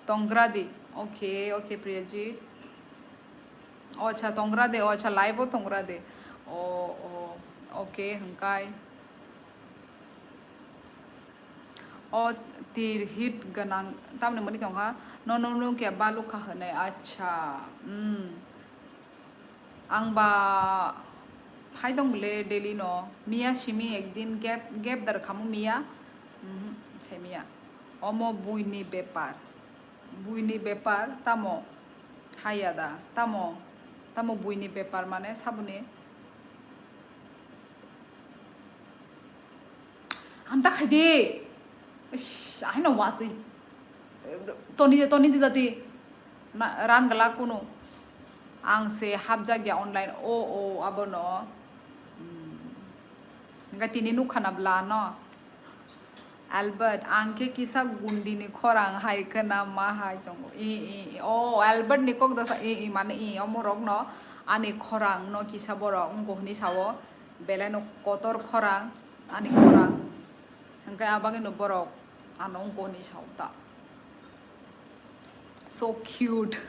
Tongradi. Okay, okay, Priyajit. O acha, tongradi, o acha, live o tongradi. O, o, okay, hwnkhe. O tir hit gwnang, tamni mani tongkha. No, no, no, khe balukha hwnwi. Acha. Hmm. Ang ba phai tong le daily no. Miya simi ekdin gap, gap dar khamu miya. Mhm, se miya. Omo buini bepar. Buini bepar tamo? Haya da. Tamo? Tamo buini bepar mane sabuni? Amta khai de. Ish, ahino watwi. Toni, toni di dati. Na, ran gala kunu. Ang se hapjak ya online. O, o, abono. Hmm. Hingke tini nukha na bla no. Albert, ang khe kisa gundini khorang hai khwna ma hai tongo. I, i, i. O, Albert ni kok dasa, i, i, mane, i, omo rok no ani khorang no kisa borok wngkha hwnwi sao. Belai no kotor khorang, ani khorang. Hingke abagwi no borok ano wngkha hwnwi sao ta. So cute.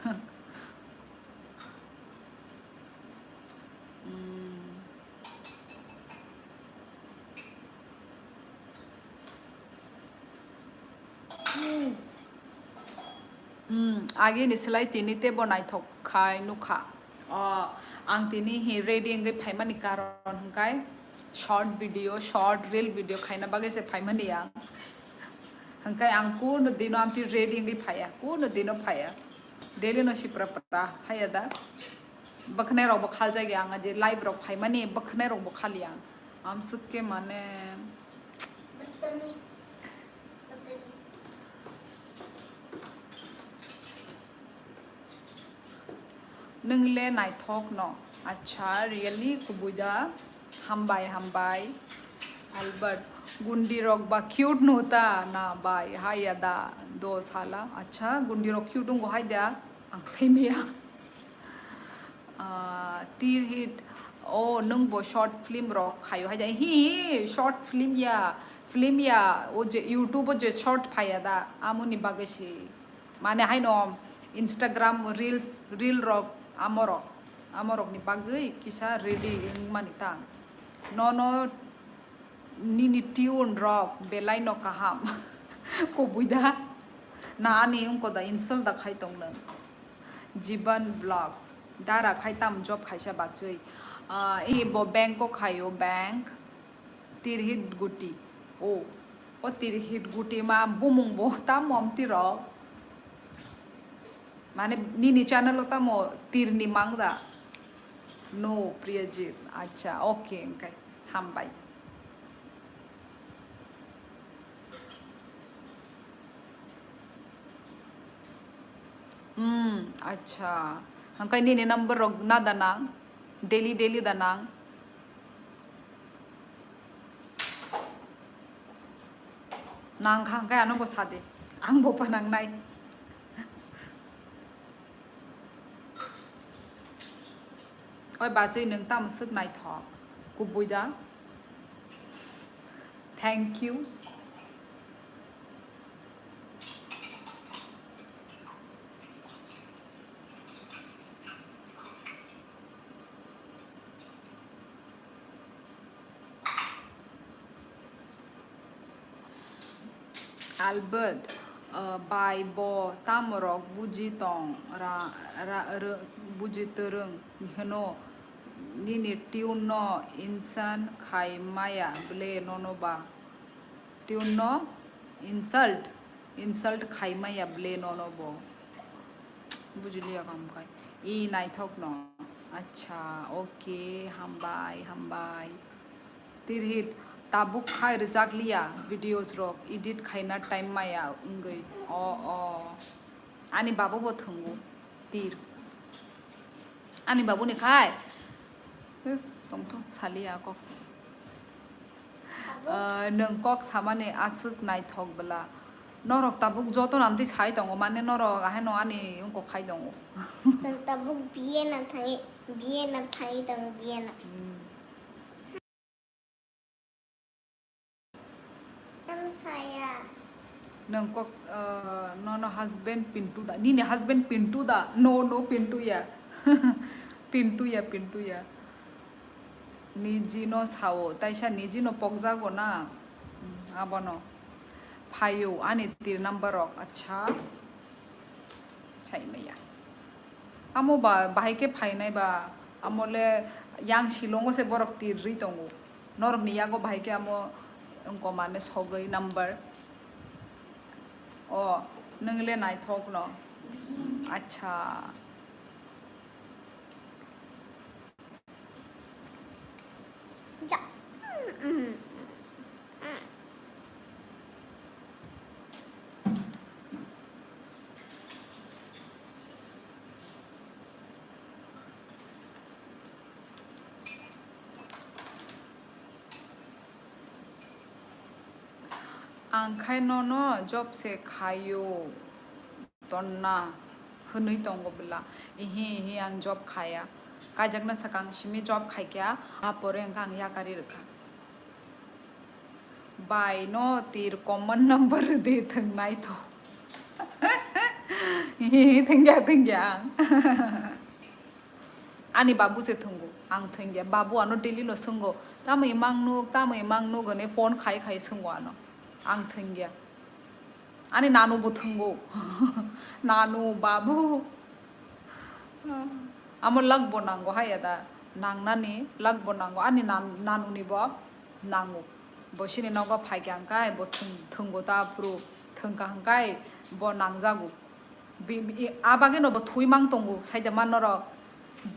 Mm. Mm, age ni slai tini tebo naithok khai nukha. O, ang tini hi ready wngwi phaimani karon hwnkhe short video, short reel video khaina bagwi se phaimani ang. Hwnkhe ang kuno dino amtwi ready wngwi phaiya, kuno dino phaiya. Daily no sipra pra phaiya da. Bwkhnai rok bo khaljak ya ang, je live rok phaimani bwkhnai rok bo khali ang. Amswk khe mane. Nwng le naithok no. Acha, really kubui da. Hambai, hambai. Albert, gundi rok ba cute no ta na bai, haya da do sala. Acha, gundi rok cute wngkha hai da. Ang sai maya. Ah, tir hit, oh, nwng bo short film rok khaio hai da. Hi, hi, short film ya, film ya, o je YouTube o je short phaiya da, amoni bagwi se. Mane haino Instagram reels, reel rok, amorok, amorok ni bagwi kisa ready wngmani ta. Nono nini tune rok belai no kaham. Kubui da. Na ani wngkha da insult da khai tong nwng. Jiban Vlogs. Dara khai tam job khaisa bachwi. Ah, i bo bank o khaio bank. Tirhit guti. O. O tirhit guti ma bumung bo tamo amtwi rok. Mane nini channel o tamo tirni mang da? No, Priyajit. Acha, okay, hwnkhe. Hambai. Hmm, acha. Hwnkhe nini number rok na da nang? Daily, daily da nang? Nang kha hwnkhe ano bo sa de. Ang bo phanang nai. Oi bachwi nwng tamo swk naithok. Kubui da. Thank you. Albert, ah, bai bo tamorok buji tong ra, ra, rw-, buji twrwng hino nini tune no insan khai maya ble nono ba. Tune no insult, insult khai maya ble nono bo. Bujiliya kam khai. I naithok no. Acha, okay, hambai, hambai. Tirhit, tabuk khai rwjak liya videos rok edit khaina time maya wngwi. O, o. Ani babu bo thwngo. Tir. Ani babu ni khai. Eh, tongtho, saliya kok. Ah, nwng kok samani aswk naithok bwla. Norok tabuk joto namtwi sai tongo, mane norok ahai no ani wngkok khai tongo. Chwng tabuk biye na thangwi, biye na thangwi tongo, biye na. Hmm. Tamo sa Nwng kok, ah, nono husband Pintu da? Nini husband Pintu da? No, no, Pintu ya. Pintu ya, Pintu ya. Niji no sao, taisa niji no pokjago na. Hmm, abono. Phaio, ani tir number rok, acha. Saimaya. Amo ba, bahai khe phainai ba, amo le yang Shillong o se borok tir rwi tongo. Norok ni yago bahai khe amo wngko mane sogwi number. O, nwng le naithok no. Acha. Ang khai nono job se khaio. Tonna hwnwi tongo bwla. Ihi ihi ang job khaya. Kaijakna swkang simi job khaikha, a pore wngkha ang yakari rwkha. Bai no tir common number rwdi thwng naitho. Hihi thwngya thwngya ang. Ani babu se thwngo, ang thwngya. Babu ano daily no swngo, "Tamo imang nuk, tamo imang nuk?" hwnwi phone khai khai swngo ano. Ang thwngya. Ani nanu bo thwngo. Nanu, babu. Amo lagbo nango hai ada. Nangnani lagbo nango. Ani nan-, nanuni bo nango. Bo sini nogo phaikha hwnkhe bo thwng-, thwngo ta phuru. Thwngkha hwnkhe bo nangjago. Bi-, bi-, a bagwi no bo thwi mang tongo. Saida man norok.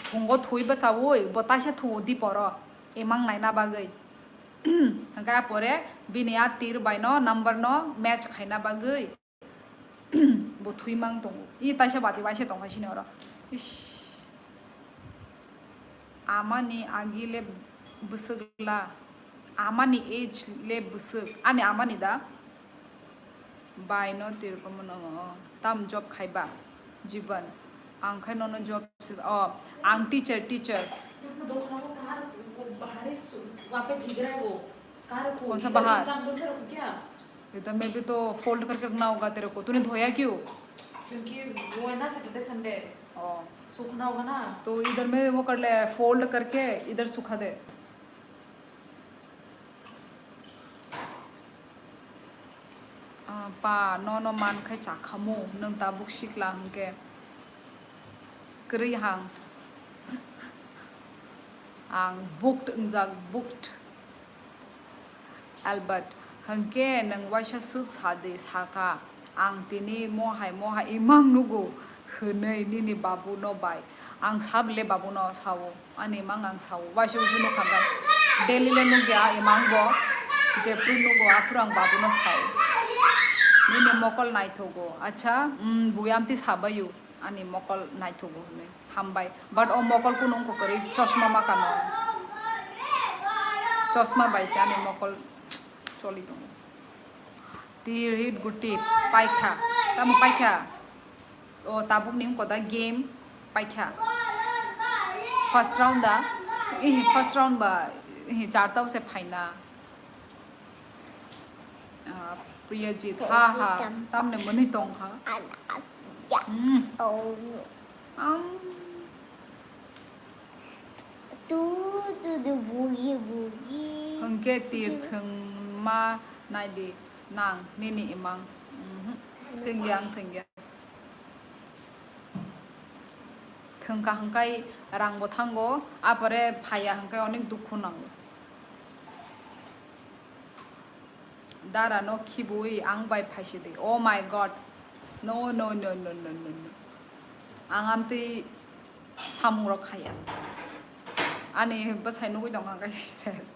Phungo thwi bwchaui bo taisa thuo diporo. Imang naina bagwi. Hwnkhe a pore bini a tir bai no number no match khaina bagwi bo thwi mang tongo. I taisa bati bai se tongkha sini oro. Ish. Amani agi le bwswk la. Amani age le bwswk. Ani amani da? Bai no tirkomo no, tam job khaiba, Jiban? Ang khai nono job se, oh, ang teacher, teacher. अपना दोनों को कहाँ रखूँ? वो बाहर ही सु-, वहाँ पे भीग रहा है वो। कहाँ रखूँ? कौन सा इधर बाहर? इस काम करके रखूँ क्या? इधर में भी तो fold करके रखना होगा तेरे को। तूने धोया क्यों? क्योंकि वो है ना, Saturday Sunday। ओ। सूखना होगा ना। तो इधर में वो कर ले, fold करके इधर सुखा दे। Ah, pa, nono man khai chakhamu, nwng tabuk sikla hwnkhe kwrwi hang. Ang booked wngjak, booked. Albert, hwnkhe nwng waisa swk sa di, sakha, "Ang tini mohai mohai imang nugo," hwnwi nini babuno bai. Ang sable babuno sao, ani imang ang sao, waisa waisa nukha bai. Daily le nukya imang bo, jephru nugo aphuru ang babuno sao. Nini mokol naithogo, acha, mm, bui amtwi sabaio. Ani mokol naithogo hwnwi. Hambai. But o mokol kunu wngkha kwrwi, chosma ma kano. Chosma bai se ani mokol choli tongo. Tir hit guti paikha. Tamo paikha? O tabuk ni wngkha da game paikha. First round da. Ihi first round ba, ihi charta se phaina. Ah, Priyajit, ha, ha. Tamni mwnwi tongkha. Ana, ya. Hmm. Oh. Am. Tu, tu, tu, bugi, bugi. Hwnkhe tir thwngma naidi nang, nini imang. Mhm. Thwngya, ang thwngya. Thwngkha hwnkhe rangbo thango, apore phaiya hwnkhe onek dukhu nango. Dara no khibiui ang bai phaisidi. Oh my God. No, no, no. Ang amtwi samung rok khaya. Ani bwsai nugui tongkha khe ses.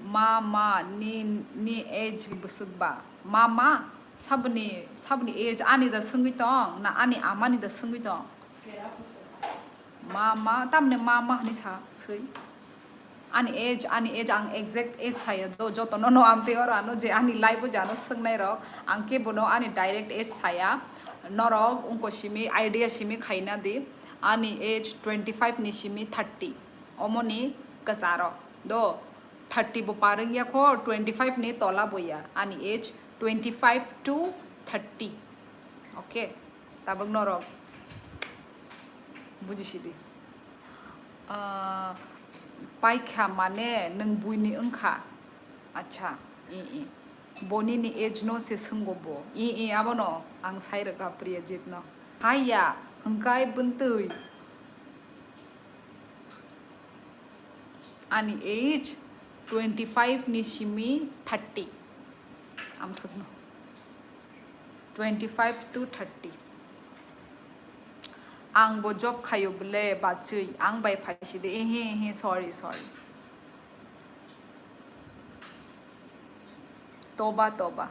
Ma, ma, ni, ni age bwswk ba? Ma, ma, saboni, saboni age ani da swngwi tong, na ani amani da swngwi tong? Ma, ma, tamni ma, ma hwnwi sa, swi. Ani age, ani age, ang exact age saya do, joto no, no, ang tei oro ano je ani life o je ano swngnai rok, ang kebo no ani direct age saya. Norok ungko simi idea simi khaina di, ani age twenty five ni simi thirty, omoni kwcharo do, thirty bo par wngya kho, twenty five ni tola bo ya, ani age Twenty five to thirty. Okay, tabuk norok bujisidi. Ah, paikha mane nwng buini wngkha. Acha, i i. Boni ni age no se swngo bo. I i, abono ang sai rwkha Priyajit no. Haiya, hwnkhe bwntwi. Ani age twenty five ni simi thirty. Amsukno. Twenty five to thirty. Ang bo job khayo bwle bachwi, ang bai phaisidi. Ehe, ehe, sorry, sorry. Toba, toba.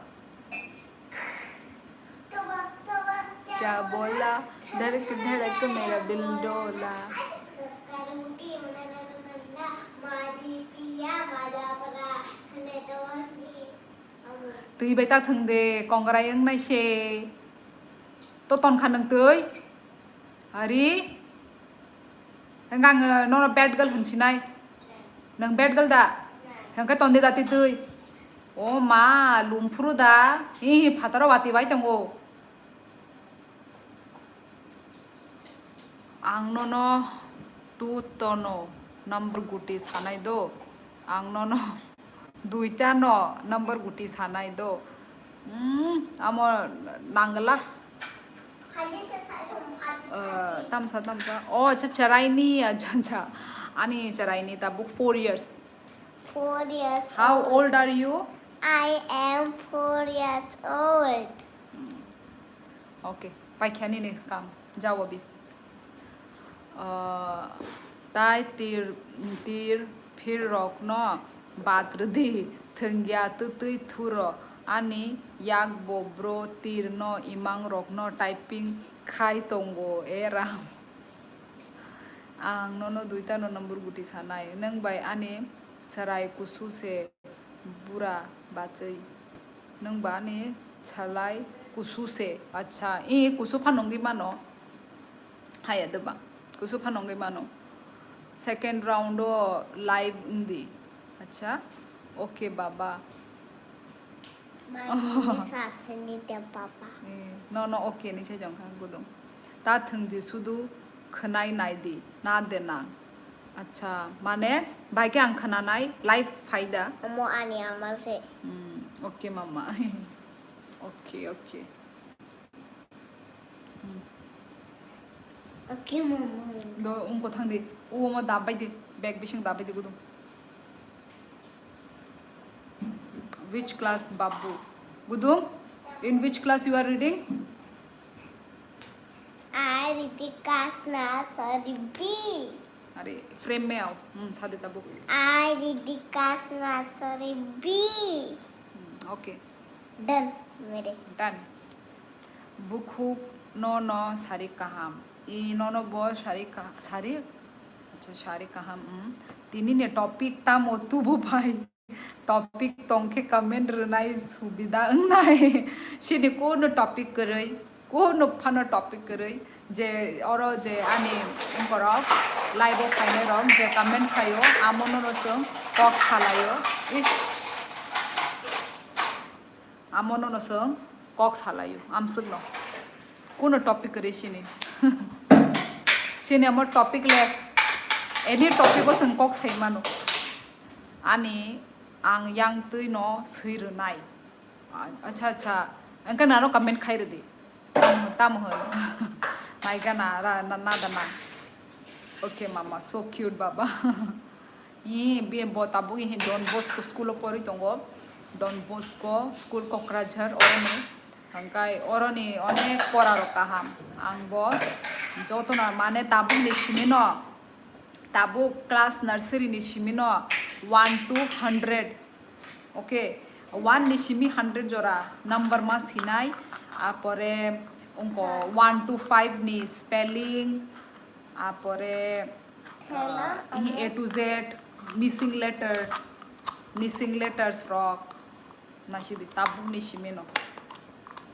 Kya bola? Dharak, dharak, mera dil dola. Twi bai ta thwng de, kongrai wngnai se. To ton kha nwng twi? Ari? Hwnkhe ang nono bad girl hwnsinai. Nwng bad girl da? Hwnkhe ton de da twi twi? O ma, lum phuru da? Hi hi phataro wati bai tongo. Ang nono tu tono number guti sanai do. Ang nono duita no number guti sanai do. Hmm, amo nanglak. Eh, tamsa, tamsa. Oh, acha, cheraini, acha, acha. Ani cheraini tabuk four years. Four years How old. Old are you? I am four years old. Hmm. Okay, paikha nini kam. Jawabi. Ah, tai tir, tir phir rokno bad rwdi, thwngya twtwi thuro, ani yak bo bro tir no imang rokno typing khai tongo, e ram. Ang nono duita no number guti sanai, nwng bai ani chwrai kusu se. Bura bachwi. Nwng ba ani salai kusu se. Acha, i kusu phano wngwi mano. Haya doba. Kusu phano wngwi mano. Second round o live wngdi. Acha. Okay, baba. My name is Asini Dev Baba. Eh, no, no, okay, ni se jong kha gudung. Ta thwngdi sudu khwnai naidi, na de nang. Acha, mane, bai khe ang khwnanai, live phaida. Omo ani ama se. Hmm, okay, mama. Okay, okay. Hmm. Okay, mama. Do, ungko thangdi. U omo dab bai di, bag bising dab bai di gudung. Which class, Babu? Gudung, in which class you are reading? I reading class nursery B. Are, frame me ao. Hmm, sade tabuk. I reading class nursery B. Hmm, okay. Done, mere. Done. Bukhuk no no sari kaham. I no no bo sari ka-, sari? Acha, sari kaham. Hmm. Tini ni topic tamo tubu bai. Topic tongkhe comment rwnai subida wngnai. Sini kuno topic kwrwi, kuno phano topic kwrwi, je oro je ani borok live o phainai rok je comment khaio, amo nono chwng kok salaio. Ish. Amo nono chwng kok salaio, amswkno. Kuno topic kwrwi sini. Sini amo topicless. Any topic o chwng kok sai mano. Ani ang yang twi no swi rwnai. A-, acha, acha. Engka nano comment khai rwdi. Tamo, tamo hwn. Naikha na, ra, na, na da na. Okay, mama, so cute, baba. Ee, be, bo tabuk he Don Bosco school o porwi tongo. Don Bosco school Kokrajhar oroni. Hwnkhe oroni onek pora rok kaham. Ang bo jotono mane tabuk ni simi no, tabuk class nursery ni simi no one to hundred. Okay, one ni simi hundred jora number ma sinai. Apore ungko one to five ni spelling. Apore, Thela, ah, ihi ano? A to Z, missing letter, missing letters rok. Nasidi tabuk ni simi no.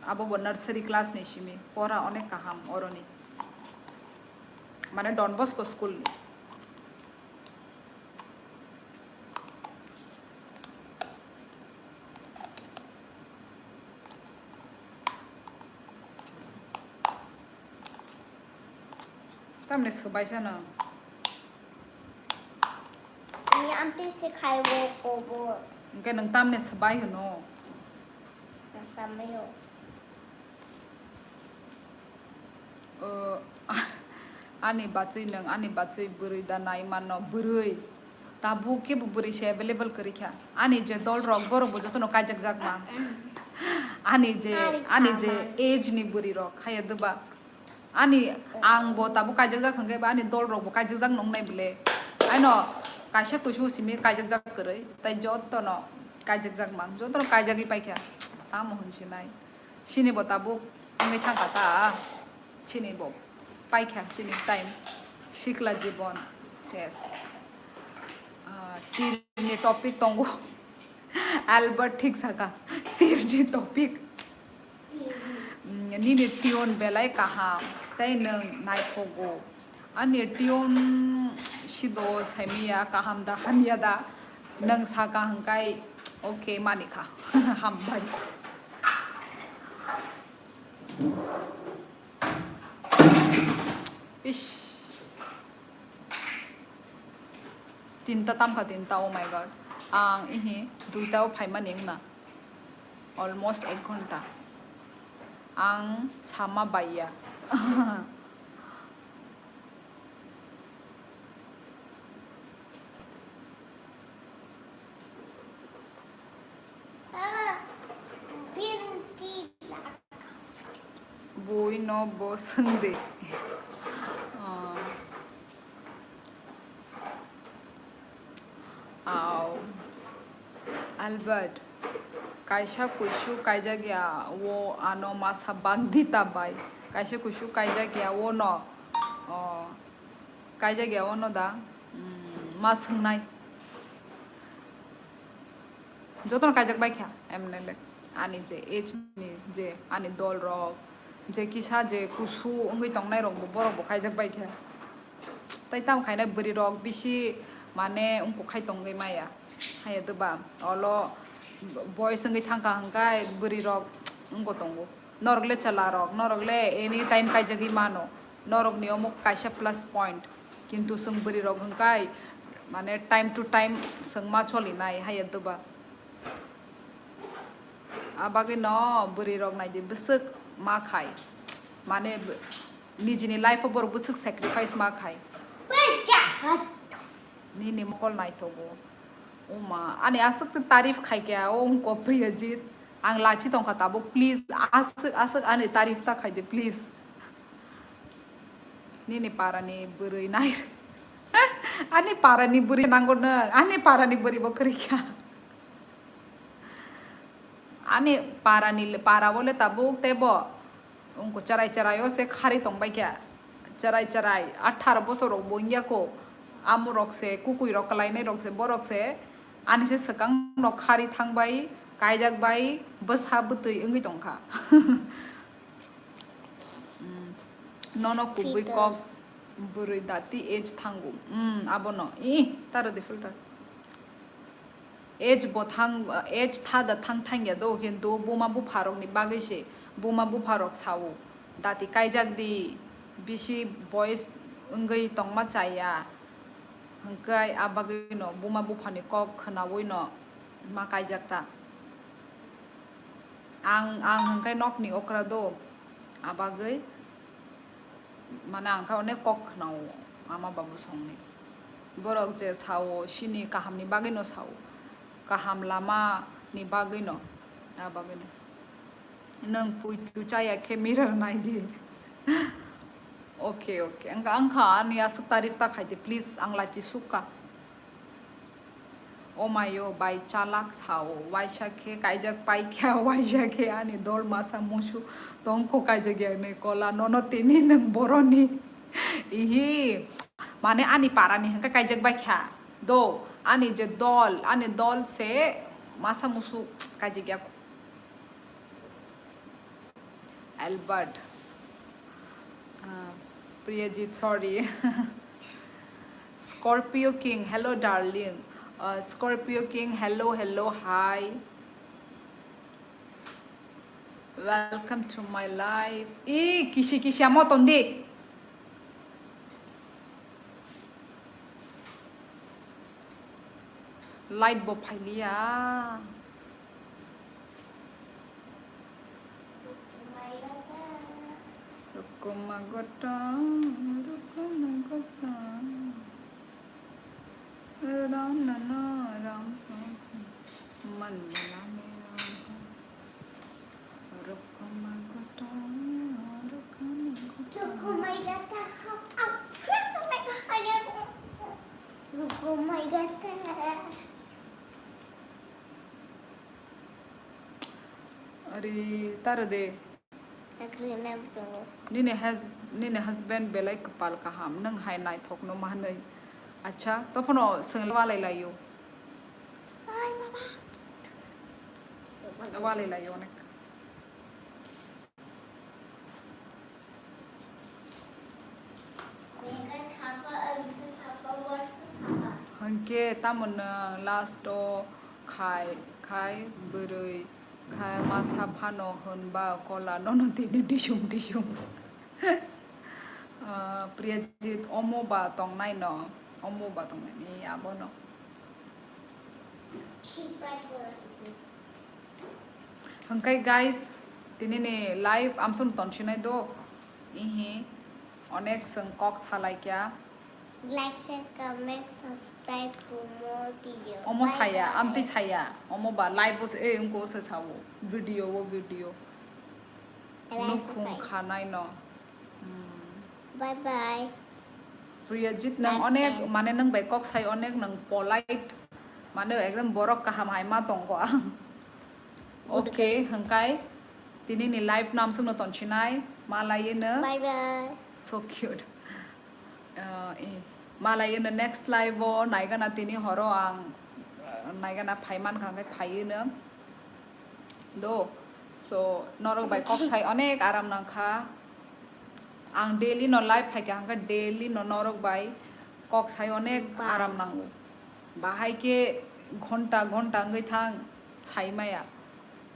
Abo bo nursery class ni simi. Pora onek kaham oroni. Mane Don Bosco school ni. Tamni swbai sano. Ni amtwi se khai wo kobo. Hwnkhe nwng tamni swbai hwno. Samai ho. O, ani bachwi nwng, ani bachwi bwrwi da nai mano, bwrwi. Tabuk kebo bwrwi se available kwrwi kha. Ani je dol rok, borok bo jotono kaijak jak ma. Ani je, ani je age ni bwrwi rok, haya doba. Ani ang bo tabuk kaijak jak hwnkhe ba ani dol rok bo kaijak jak nung nai bwle. Aino kaisa kuisu simi kaijak jak kwrwi, tai jotono kaijak jak mang, jotono kaijagwi paikha. Tamo hwn sinai. Sini bo tabuk wngwi thangkha ta. Sini bo paikha, sini time. Sikla jibon ses. Ah, tirni topic tongo. Albert thik saka. Tirni topic. Mm, nini tune belai kaham. Tei nwng naithogo. Ani tune sido saimiya kaham da hamya da nwng saka hwnkhe okay manikha. Hambai. Ish. Tinta tamkha tinta, oh my god. Ang ihi duita o phaimani wngna. Almost ek ghonta. Ang sama baiya. Bui no bo swngdi. Ah. Au. Albert, kaisa kuisu kaijak ya o ano masa bagdi ta bai. Kaisa kuisu kaijak ya o no. O, kaijak ya o no da. Mm, ma swngnai. Jotono kaijak bai kha, M N L A. Ani je age ni je ani dol rok, je kisa je kusu wngwi tongnai rok bo borok bo kaijak bai kha. Tai tamo khainai bwrwi rok bisi mane wngkok khai tongwi maya. Haiya doba olo boys wngwi thangkha hwnkhe bwrwi rok wngkok tongo. Norok le chwla rok, norok le any time kaijagwi mano. Norok ni omo kaisa plus point. Kintu chwng bwrwi rok hwnkhe mane time to time chwng ma choli nai haiya doba. Abagwi no bwrwi rok naidi bwswk ma khai. Mane nijini life o borok bwswk sacrifice ma khai. Nini mokol naithogo. Uma, ani aswk tarif khai khe o wngko Priyajit. Ang lachi tongkha tabuk, please aswk aswk ani tarif ta khai di please. Nini parani bwrwi nai. Ani parani bwrwi nango nang, ani parani bwrwi bo kwrwi kha. Ani parani le, para bo le tabuk tebo. Wngkha cherai cherai o se khari tongbai kha. Cherai cherai atharo bosor rok bo wngya kho. Amo rok se kukui rok kwlainai rok se borok se. Ani se swkang no khari thangbai, kaijak bai, bwsa bwtwi wngwi tongkha. Mm. Nono kubui kok bwrwi dati age thango. Mm, abono. Ih, taro di filter. Age bo thang, age tha da thang thangya do, kintu buma bupha rokni bagwi se, buma bupha rok sao, dati kaijak di, bisi boyes wngwi tongma chaya, hwnkhe a bagwino buma buphani kok khwnawino ma kaijak ta. Ang, ang hwnkhe nokni okra do, a bagwi. Mane ang khe onek kok khwnao ama babu songni. Borok je sao, sini kahamni bagwino sao. Kaham lama ni bagwino, a bagwino. Nwng puitu chaya khe mirror nai di. Okay, okay. Ang, ang kha ani aswk tarif ta khai di, please, ang lachi sukha. O mayo bai chalak sao, waisa khe kaijak paikha, waisa khe ani dol masa musu tongkho kaijak yakni kola, nono tini nwng boroni. Ihi, mane ani parani hwnkhe kaijak baikha. Do, ani je dol, ani dol se masa musu kaijak yak. Albert. Uh, Priyajit, sorry. Scorpio King, hello darling. Uh, Scorpio King, hello, hello, hi. Welcome to my life. E, kisi kisi amo tondi. Light bo phailiya. Rukuma gota, rukuma gota. Ram nana, ram sosi. Man bana me ram. Rukuma gota, rukuma gota. Rukuma gota. Ari taro de. Agree na bro. Nini hus-, nini husband belai kwpal kaham, nwng hai naithokno manwi. Acha, tophano swngla walai laio. Ai baba. Walai laio onek. Hwnkhe tamo nwng last o khai, khai bwrwi khai masa phano hwnba kola nono tini disum disum. Ah, Priyajit omo ba tongnai no, omo ba tongnai ni abono. Hwnkhe guys, tini ni live amsong tonsinai do, ihi onek swng kok salaikya. Like, share, comment, subscribe to more video. Omo bye saya, bye. Amtwi saya, omo ba live o se, eh, wngko se sao, video o video. Live nukhung bye. Khanai no. Hmm. Bye bye. Priyajit, nang bye onek, bye. Mane nang bai kok sai onek nang polite, mane ekdom borok kaham hai ma tongo ang. Good. Okay, hwnkhe tini ni live no amsong no tonsinai, malai no. Bye bye. So cute. Uh, eh, malai no next live o naigana tini horo ang, uh, naigana phai mankha hwnkhe phai no. Do, so norok bai kok sai onek aram nangkha. Ang daily no live phaikha hwnkhe daily no norok bai kok sai onek bye. Aram nango. Bahai khe ghonta ghonta wngwi thang sai maya.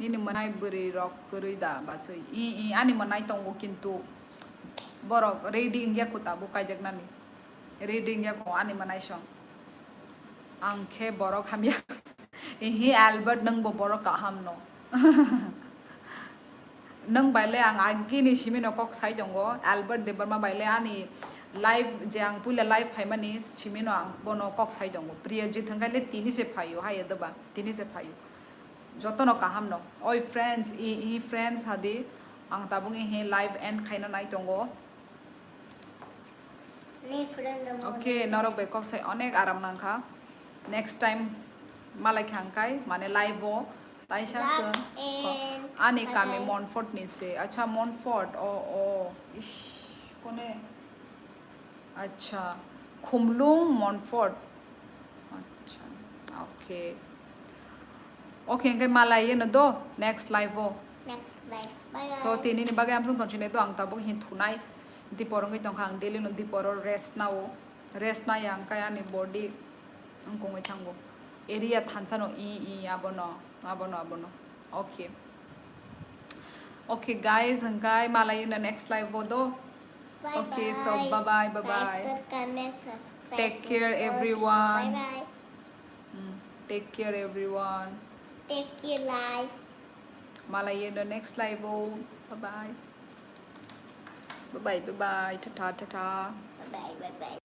Nini mwnai bwrwi rok kwrwi da bachwi? I, i, ani mwnai tongo kintu borok ready wngya kho tabuk kaijaknani. Ready wngya kho ani mwnai song. Ang khe borok hamya. Ihi Albert nwng bo borok kaham no. Nwng bai le ang agini simi no kok sai tongo. Albert Debbarma bai le ani live je ang puila live phaimani simi no ang bono kok sai tongo. Priyajit hwnkhe le tini se phaio hai doba. Tini se phaio. Jotono kaham no. Oi friends, i, i friends hadi, ang tabuk ihi live end khaina nai tongo. Ni friend no. Okay, norok bai kok sai onek aram nangkha. Next time malai khangkai, mane live o taisa last se and ani kami bye bye. Montfort ni se. Acha, Montfort. O, o. Ish, kone? Acha, Khumlung, Montfort. Acha, okay. Okay, hwnkhe malai no do next live o. Next live. Bye bye. So, tini ni bagwi amsong tongsinai do ang tabuk hin thunai. Dipor wngwi tongkha ang daily no dipor o rest nao. Rest nai ang kaya ani body wngkongwi thango. Area thansa no i, i, abono, abono, abono. Okay. Okay, guys, hwnkhe malai no next live o do. Okay, so bye bye, bye bye. Like, share, comment, subscribe. Take care, everyone. Bye bye. Mm, take care, everyone. Take care, life. Malai no next live o. Bye bye. Bye bye, bye bye. Ta ta, ta ta. Bye bye, bye bye.